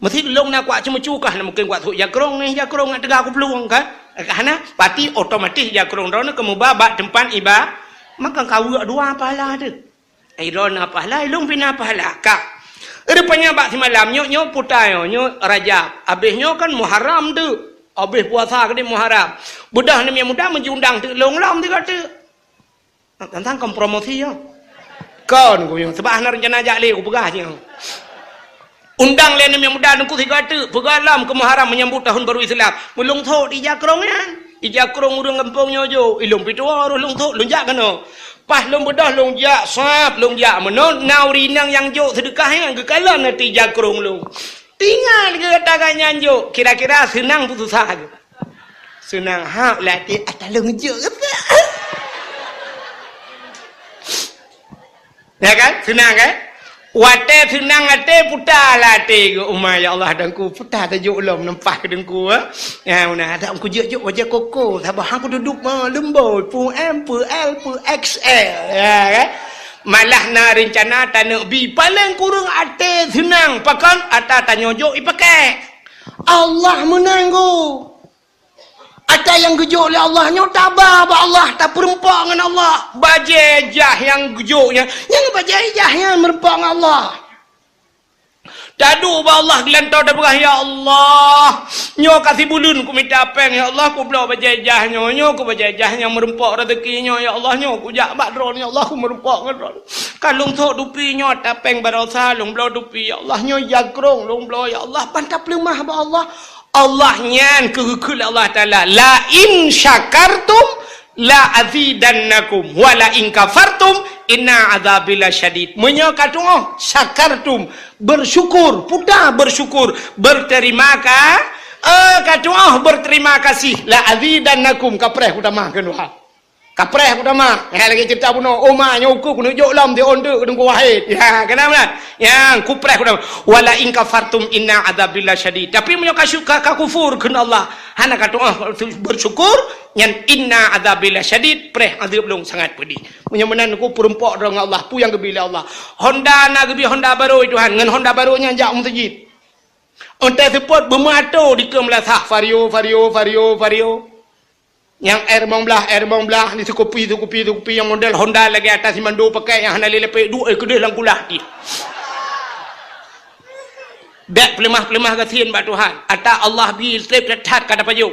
Meusi lôn na kuak ceumeucue kah, na mungken kuak thok jakrong, eh, jakrong ngat teuga kuplueng kan? Ka hana, pati otomatis jakrong droeneuh keumuba bak teumpat iba-, maka ka weuek dua pahala teuh. Ai droeneuh na pahala, ai lôn pih na pahala. Ka. Rupanya bak simalam nyoe, nyoe puta nyoe, nyoe Rajab. Abéh nyoe kan Muharram teuh. Abéh puasa keudéh Muharram. Beudôh aneuk muda meujiundang teuk lôn lom teuh ka teuk. Tantang kon promosi nyoe. Kon ku nyoe, seubab hana reuncana jak lé, kupeugah nyoe. Undang lé aneuk muda Teungku sigoe teuk, peugah lom keu Muharram menyambut tahun baru Islam. Meulôn thok di jakrong nyan. Di jakrong ureueng gampông nyoe jok, ilôn pih tuwoe roh lôn thok, lôn jak keunoe. Paih lôn beudôh lôn jak, sab lôn jak meunan, na ureueng inong nyang jok seudeukah nyan geukalon até jakrong lôn. Tinggai lé gata gobnyan jok, kira-kira seunang peue susah geuh. Seunang ha, ulah até ata lôn jok. Ya kan? Seunang kan? Watèe seunang até, puta lah até geuh uma, ya Allah, Teungku, puta tajok lom nempah keu Teungku, eh. Ya, meunan, adak kujok-jok bajèe koko, saban hang kududuek ma leumbôi, pu M, pu L, pu X L, ya kan? Malah na reuncana taneuk bi, paleng kureueng até seunang, pakon ata tanyoe jok ipakai. Allah meunan geuh. Ata nyang geujok lé Allah nyoe taba bak Allah, tapeurumpok ngon Allah. Bajèe jah nyang geujok nyan, nyang bajèe jah nyan meurumpok ngon Allah. Taduek bak Allah geulantoe tapeugah, "Ya Allah, nyoe ka sibuleuen kumita pèng, ya Allah, kubloe bajèe jah nyoe, nyoe keu bajèe jah nyang meurumpok raseuki nyoe, ya Allah, nyoe kujak bak Droeneuh, ya Allah, kumeurumpok ngon Droeneuh. Ka lôn sôk dupi nyoe ata pèng baroesa, lôn bloe dupi, ya Allah, nyoe jakrong lôn bloe, ya Allah," ban tapeuleumah bak Allah. Allah nyan keu geukheun lé Allah Taala, "La in syakartum la azidannakum, wa la in kafartum inna azabi lasyadid." Meunyoe ka tu'oh syakartum, bersyukur, puta bersyukur, berterima ka-, eh, ka tu'oh berterima kasih, la azidannakum, kapreh kutamah keu Tuhan. Kapreh kutamah. Nyan lagèe ceurita bunoe, uma nyoe ukeue keuneuk jok lom di onde keu Teungku Wahid. Ya, keunan meunan. Nyang kupreh kutamah. "Wa la in kafartum inna adzabi lasyadid." Tapi meunyoe ka syuka-, ka kufur kheun Allah, hana ka tu'oh bersyukur, nyan "inna adzabi lasyadid", preh azeueb lôn sangat peudeh. Meunyoe meunan Teungku peurumpok droe ngon Allah, peue nyang geubri lé Allah. Honda na geubri Honda barô, Tuhan, ngon Honda barô nyan jak u meuseujid. Ontée seupôt beumeuato dikeue meulasah, Vario, Vario, Vario, Vario. Nyang R limong blah, R limong blah, ni seukupi, seukupi, seukupi nyang model Honda lagée ata simando pakai nyang hana lé lapék, duek, eh, keudeh lam kulah jih. Bèk peuleumah-peuleumah gasien bak Tuhan. Ata Allah bi trép that-that ka tapajoh.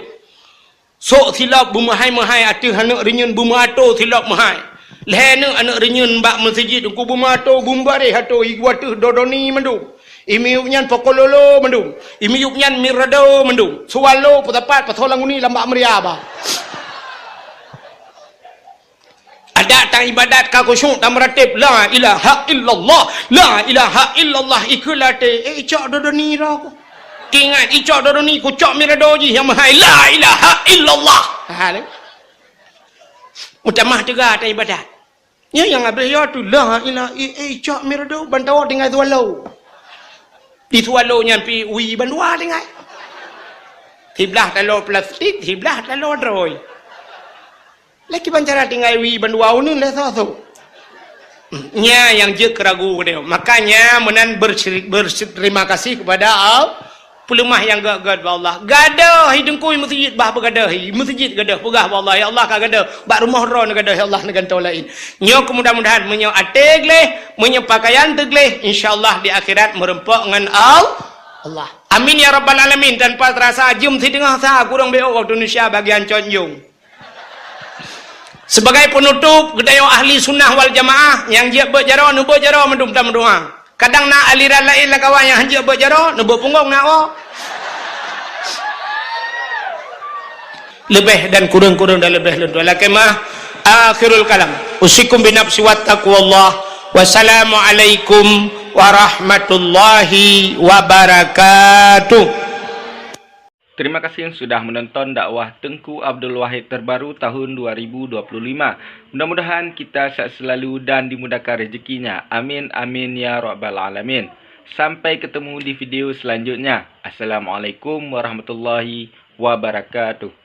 Sôk silop beumeuhai-meuhai ateueh aneuk reunyeun beumeuato silop meuhai. Lhée neuk aneuk reunyeun bak meuseujid Teungku beumeuato beumeubareh ateueh igu ateueh dodoni mandum. Imiyup nyan pokololo mandum. Imiyup nyan mirado mandum. Suwalo peusapat pasoe languni lam bak meuria ba. Adak tang ibadat ka khusyuk dan meuratéb, "La ilaha illallah, la ilaha illallah," ikeu laté, eh, icok dodoni roh ku. Ingat, icok dodoni, kucok mirado jih nyang meuhai, "La ilaha illallah." Ha, ni. Meutamah teuga tang ibadat. Nyan nyang habéh yo tu, la ilah, i, i, cok mirado, ban tawoe tinggai suwalo. Di suwalo nyan pi ui bandua tinggai. Siblah taloe plastik, siblah taloe droe. Lé kiban cara tinggai ui bandua uneun lé soe-soe. Nyan nyang jeuet keu ragu keudéh. Makanya meunan bersyir-, berterima kasih kepada Al-, Peuleumah nyang gét-gét bak Allah. Gadôh hi Teungku i meuseujid, bah beugadôh hi meuseujid gadôh, peugah bak Allah, "Ya Allah, ka gadôh, bak rumoh droe neugadôh, ya Allah, neugantoe laén." Nyoe keu mudah-mudahan, meunyoe até gleh, meunyoe pakaian teugleh, insya Allah di akhirat meurumpok ngon Al-, Allah. Amin ya rabbal alamin. Tanpa terasa, jeuem siteungoh sa kurang beu waktu Indonesia bagian Cot Njong. Sebagai penutup, geutanyoe ahli sunnah wal jamaah, nyang jeuet beuet jaroe, neubeuet jaroe mandum tameudoa. Kadang na aliran laén lam kawan nyang hanjeuet beuet jaroe, neubeuet punggong na woe. Leubeh dan kureueng-kureueng dan leubeh lôn tuan lakée meu'ah. Akhirul kalam. Usikum binafsi wattaqwallah. Wassalamualaikum warahmatullahi wabarakatuh. Terima kasih sudah menonton dakwah Teungku Abdul Wahid terbaru tahun dua ribu dua puluh lima. Mudah-mudahan kita sehat selalu dan dimudahkan rezekinya. Amin, amin, ya rabbal alamin. Sampai ketemu di video selanjutnya. Assalamualaikum warahmatullahi wabarakatuh.